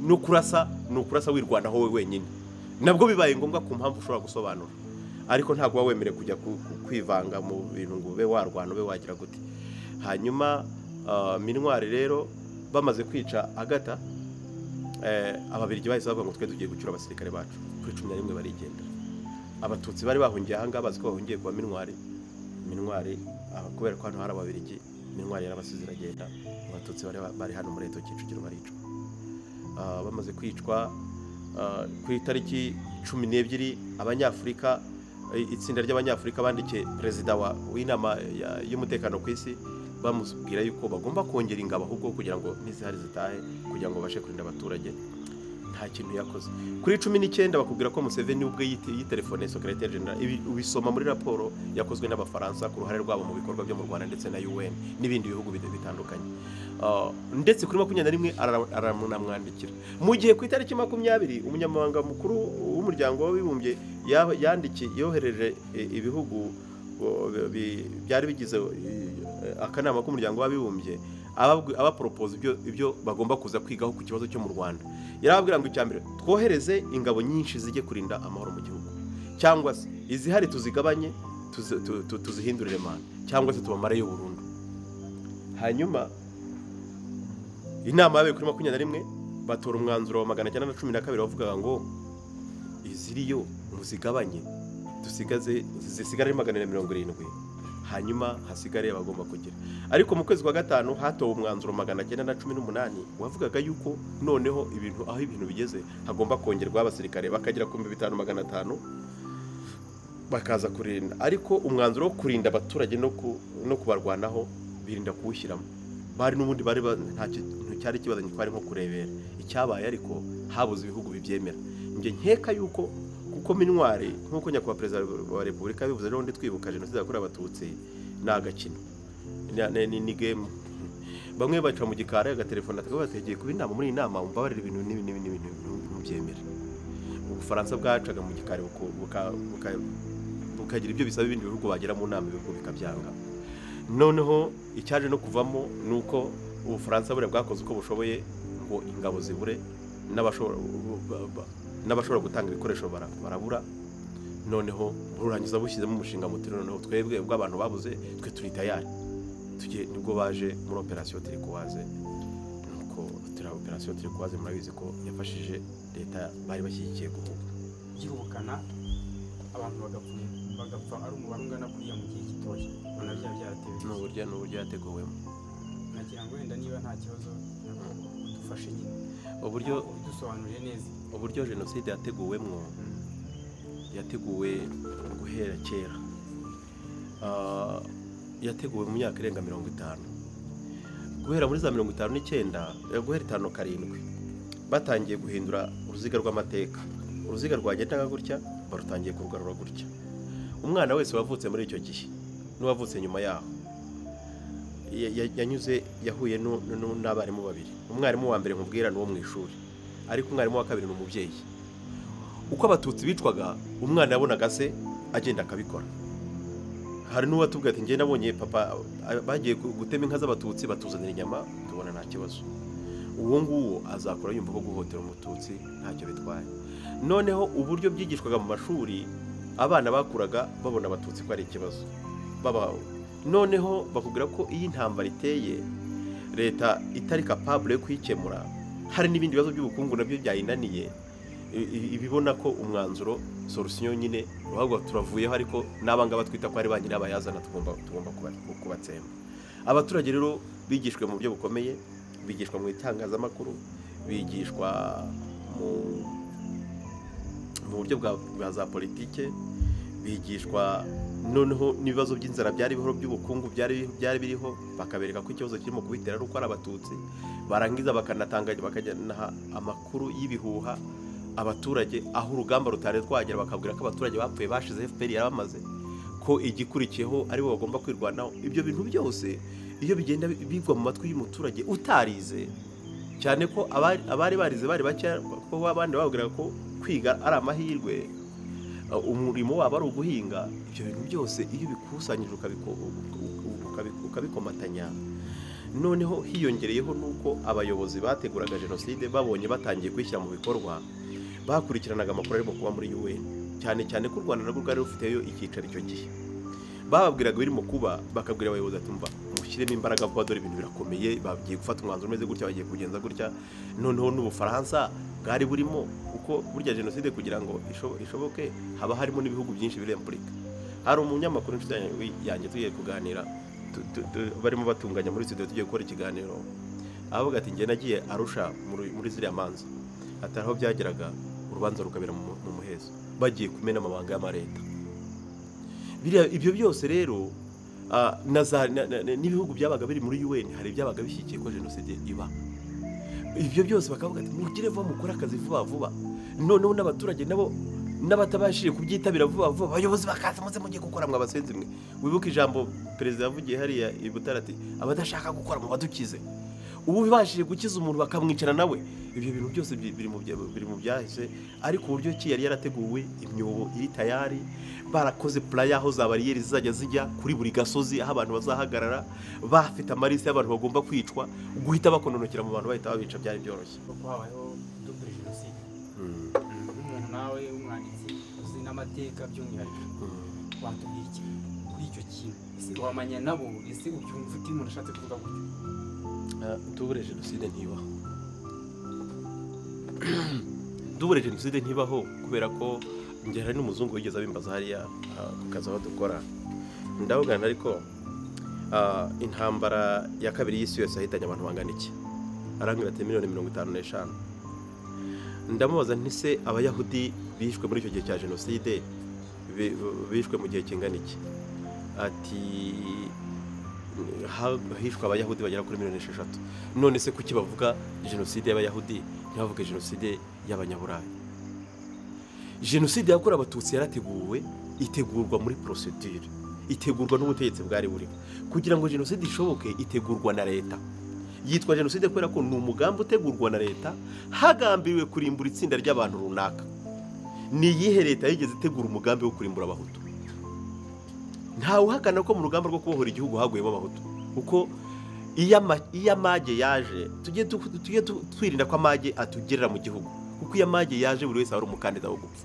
no kurasa, no kurasa wirwanaho wowe wenyine, nabwo bibaye ngombwa ku mpamvu ushobora gusobanura, ariko ntabwo uba wemerewe kujya kwivanga mu bintu ngo ube warwana ube wagira gute. Hanyuma Minwari rero bamaze kwica Agata, Ababiligi bahise bavuga ngo twe tugiye gucyura abasirikare bacu. Kuri 11 barigendera. Abatutsi bari bahungiye aha ngaha bazi ko bahungiye kwa Minwari. Minwari kubera ko hano hari Ababiligi, Minwari yarabasize iragenda. Abatutsi bari hano muri Eto Kicukiro baricwa. Bamaze kwicwa ku itariki 12 Abanyafurika, itsinda ry'Abanyafurika bandikiye perezida w'inama y'umutekano ku isi, bamubwira yuko bagomba kongera ingabo ahubwo kugira ngo n'izihari zitahe, kugira ngo babashe kurinda abaturage. Nta kintu yakoze. Kuri 19 bakubwira ko Museveni ubwe yitelefone secrétaire général. Ibi ubisoma muri raporo yakozwe n'Abafaransa ku ruhare rwabo mu bikorwa byo mu Rwanda ndetse na UN n'ibindi bihugu bitandukanye. Ndetse kuri 21 aramwandikira. Mu gihe ku itariki 20 umunyamabanga mukuru w'umuryango w'abibumbye yandikiye yohereje ibihugu byari bigize akanama k'umuryango w'abibumbye abapropose ibyo bagomba kuza kwigaho ku kibazo cyo mu Rwanda. Yarababwira ngo icyambere twohereze ingabo nyinshi zijye kurinda amahoro mu gihugu, cyangwa se izihari tuzigabanye tuzihindurire manda, cyangwa se tubamareyo burundu. Hanyuma inama yabaye kuri 21 batora umwanzuro wa 912 bavugaga ngo iziriyo muzigabanye, dusigaze zisigare 470, hanyuma hasigare abagomba kugira. Ariko mu kwezi kwa gatanu hatowe umwanzuro 918 wavugaga yuko noneho ibintu aho ibintu bigeze hagomba kongerwa abasirikare bakagera ku 5500 bakaza kurinda. Ariko umwanzuro wo kurinda abaturage no kubarwanaho birinda kuwushyiramo. Bari n'ubundi bari nta kintu cyari kibazanye, twari nko kurebera icyabaye, ariko habuze ibihugu bibyemera. Nge nkeka yuko kuko Minwari nkuko nyakubahwa perezida wa Repubulika bivuze rero ndi twibuka jenoside yakorewe Abatutsi ni agakino, ni game. Bamwe baca mu gikari agatelefona tukabategeye kuba inama, muri inama umbabarira ibintu n'ibi n'ibi n'ibi ntubyemera. Ubufaransa bwacaga mu gikari bukagira ibyo bisaba ibindi bihugu bagera mu nama ibihugu bikabyanga. Noneho icyaje no kuvamo nuko Ubufaransa bure bwakoze uko bushoboye ngo ingabo zibure n'abashobora gutanga ibikoresho barabura. Noneho burangiza bushyizemo umushinga muti noneho twebwe ubwo abantu babuze twe turi tayari tujye. Nibwo baje muri operation Turquoise. Nuko turi operation Turquoise murabizi ko yafashije leta bari bashyigikiye guhuga gihubukana, abantu bagapfa ari umubare ungana kuriya mu gihe gitoya. Ubona byaratewe n'uburyo yateguwemo. Nagira ngo wenda niba nta kibazo udufashe nyine uburyo udusobanurire neza uburyo jenoside yateguwemo. Yateguwe guhera kera, yateguwe mu myaka irenga 50, guhera muri za 59, guhera 57 batangiye guhindura uruziga rw'amateka. Uruziga rwagendaga gutya barutangiye kurugarura gutya. Umwana wese wavutse muri icyo gihe n'uwavutse nyuma yaho yanyuze yahuye n'abarimu babiri. Umwarimu wa mbere nkubwira ni uwo mu ishuri, ariko umwarimu wa kabiri ni umubyeyi. Uko Abatutsi bicwaga umwana yabonaga se agenda akabikora. Hari n'uwatubwira ati njye nabonye papa bagiye gutema inka z'abatutsi batuzanira inyama tubona nta kibazo. Uwo nguwo azakora yumva ko guhotera umututsi ntacyo bitwaye. Noneho uburyo byigishwaga mu mashuri, abana bakuraga babona abatutsi ko ari ikibazo. Noneho bakubwira ko iyi ntambara iteye leta itari capable yo kuyikemura, hari n'ibindi bibazo by'ubukungu nabyo byayinaniye, ibibona ko umwanzuro solution nyine ahubwo turavuyeho, ariko n'abangaba twita ko ari ba nyirabayazana tugomba kubatsemba. Abaturage rero bigishwe mu buryo bukomeye, bigishwa mu itangazamakuru, bigishwa mu buryo bwa za politike, bigishwa noneho n'ibibazo by'inzara byari bihoro by'ubukungu byari biriho, bakabereka ko ikibazo kirimo kubitera ari uko ari abatutsi, barangiza bakanatanga bakajyana amakuru y'ibihuha abaturage aho urugamba rutari rwagera, bakabwira ko abaturage bapfuye bashize FPR yarabamaze, ko igikurikiyeho ari bo bagomba kwirwanaho. Ibyo bintu byose iyo bigenda bigwa mu matwi y'umuturage utarize, cyane ko abari barize bari bake, ko abandi bababwira ko kwiga ari amahirwe, umurimo wabo ari uguhinga. Ibyo bintu byose iyo bikusanyije ukabikomatanya, noneho hiyongereyeho nuko abayobozi bateguraga jenoside babonye batangiye kwishyira mu bikorwa, bakurikiranaga amakuru arimo kuba muri UN, cyane cyane ko u Rwanda narwo rwari rufiteyo icyicaro icyo gihe. Bababwiraga birimo kuba, bakabwira abayobozi ati mva mushyiremo imbaraga vuba, dore ibintu birakomeye, bagiye gufata umwanzuro umeze gutya, bagiye kugenza gutya. Noneho n'Ubufaransa bwari burimo, uko burya jenoside kugira ngo ishoboke haba harimo n'ibihugu byinshi birempurika. Hari umunyamakuru inshuti yanjye tugiye kuganira, barimo batunganya muri studio tugiye gukora ikiganiro, avuga ati njye nagiye Arusha muri ziriya manza, ati aho byageraga urubanza rukabera mu muhezo, bagiye kumena amabanga y'amareta. Ibyo byose rero n'ibihugu byabaga biri muri UN hari byabaga bishyikiye ko jenoside iba. Ibyo byose bakavuga ati mugire vuba mukore akazi vuba vuba. Noneho n'abaturage nabo n'abatabashije kubyitabira vuba vuba, abayobozi bakaza muze mugiye gukora mwabasenzi mwe. Wibuke ijambo perezida yavugiye hariya i Butare ati abadashaka gukora mu badukize. Ubu bibashije gukiza umuntu bakamwicara nawe. Ibyo bintu byose biri mu byahise, ariko uburyo ki yari yarateguwe, imyobo iri tayari, barakoze plan aho za bariyeri zizajya zijya kuri buri gasozi aho abantu bazahagarara, bafite amarisi y'abantu bagomba kwicwa, guhita bakononokera mu bantu bahita babica, byari byoroshye. Kuko habayeho double jenoside. Umuntu nawe w'umwanditsi uzi n'amateka by'umwihariko, watubwira iki kuri icyo kintu? Ese wamanya nabo, ese ubyumva uti umuntu ashatse kuvuga gutyo? Double jenoside ntibaho. Double jenoside ntibaho kubera ko njye hari n'umuzungu wigeze abimbaza hariya ku kazi aho dukora, ndabugana ariko intambara ya kabiri y'isi yose yahitanye abantu bangana iki? Arambwira ati miliyoni 55. Ndamubaza nti se abayahudi bishwe muri icyo gihe cya jenoside bishwe mu gihe kingana iki? Ati hishwe abayahudi bagera kuri miliyoni 6. None se kuki bavuga jenoside y'abayahudi ntibavuge jenoside y'abanyaburayi? Jenoside yakorewe abatutsi yarateguwe, itegurwa muri procedure, itegurwa n'ubutegetsi bwari buriho. Kugira ngo jenoside ishoboke itegurwa na leta. Yitwa jenoside kubera ko ni umugambi utegurwa na leta hagambiriwe kurimbura itsinda ry'abantu runaka. Ni iyihe leta yigeze itegura umugambi wo kurimbura abahutu? Ntawe uhakana ko mu rugamba rwo kubohora igihugu haguyemo abahutu, kuko iyo amage yaje, tujye twirinda ko amage atugerera mu gihugu, kuko iyo amage yaje buri wese ari umukandida wo gupfa.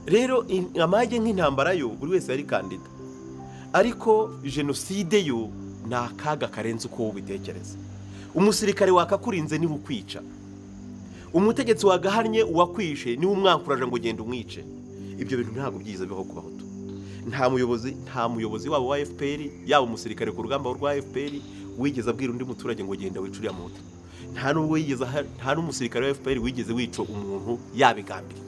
Rero amage nk'intambara yo buri wese yari kandida, ariko jenoside yo ni akaga karenze uko ubitekereza. Umusirikare wakakurinze niwe ukwica, umutegetsi wagahannye uwakwishe niwe umwankuraje ngo ugende umwice. Ibyo bintu ntabwo byiza bibaho ku bahutu. Nta muyobozi wabo wa FPR, yaba umusirikare ku rugamba rwa FPR wigeze abwira undi muturage ngo genda wice uriya muhutu. Nta nubwo yigeze, nta n'umusirikare wa FPR wigeze wica umuntu yabigambiriye.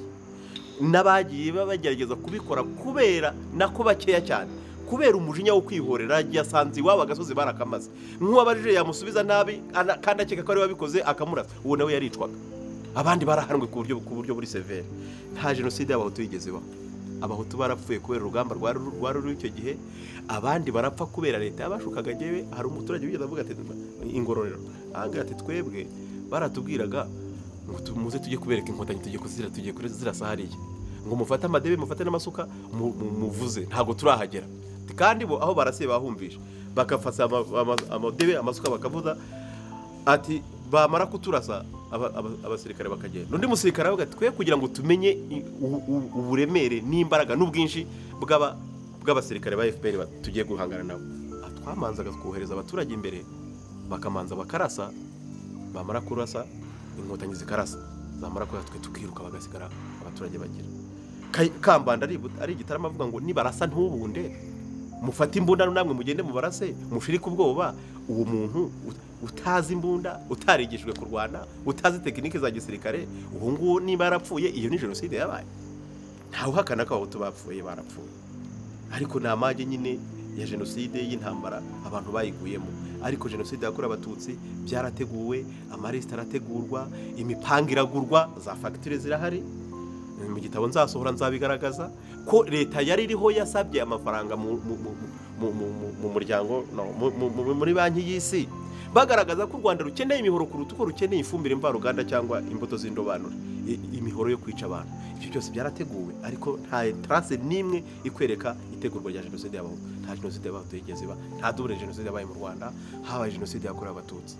N'abagiye bagerageza kubikora kubera nako bakeya cyane, kubera umujinya wo kwihorera, yasanze iwabo agasozi barakamaze, nk'uwabajije yamusubiza nabi kandi akeka ko ari wabikoze akamurasa, uwo nawe yaricwaga. Abandi barahanwe ku buryo buri severe. Nta jenoside y'abahutu yigeze ibaho. Abahutu barapfuye kubera urugamba rwari ruri icyo gihe, abandi barapfa kubera leta yabashukaga. Njyewe hari umuturage wigeze avuga ati ingororero, ahangaha ati twebwe baratubwiraga ngo muze tujye kubereka inkotanyi, tujye kuzira, tujye kuzirasa hariya. Ngo mufate amadebe, mufate n'amasuka, muvuze, ntabwo turahagera. Kandi bo aho barasiye bahumvisha, bakafata amadebe, amasuka, bakavuza. Ati bamara kuturasa, abasirikare bakagenda. Undi musirikare aravuga ati twe kugira ngo tumenye uburemere n'imbaraga n'ubwinshi bw'abasirikare ba FPR tugiye guhangana nabo, twamanzaga kohereza abaturage imbere, bakamanza bakarasa, bamara kurasa Inkotanyi zikarasa, zamara kurasa twe tukiruka, bagasigara abaturage. Bagira Kambanda ari igitaramo, avuga ngo nibarasa ntubunde, mufate imbunda namwe mugende mubarase, mushirike ubwoba. Uwo muntu utazi imbunda, utarigishijwe kurwana, utazi tekinike za gisirikare, uwo nguwo niba yarapfuye, iyo ni jenoside yabaye. Ntawe uhakana ko Abahutu bapfuye, barapfuye, ariko ni amage nyine ya jenoside y'intambara, abantu bayiguyemo. Ariko jenoside yakorewe Abatutsi byarateguwe, amalisite arategurwa, imipanga iragurwa, za fagitire zirahari. Mu gitabo nzasohora nzabigaragaza ko leta yari iriho yasabye amafaranga mu muryango, muri Banki y'Isi, bagaragaza ko u Rwanda rukeneye imihoro kuruta uko rukeneye ifumbire mvaruganda cyangwa imbuto z'indobanure, imihoro yo kwica abantu. Ibyo byose byarateguwe, ariko nta trace n'imwe ikwereka itegurwa rya jenoside y'Abahutu. Nta jenoside y'Abahutu yigeze iba, nta double jenoside yabaye mu Rwanda, habaye jenoside yakorewe Abatutsi.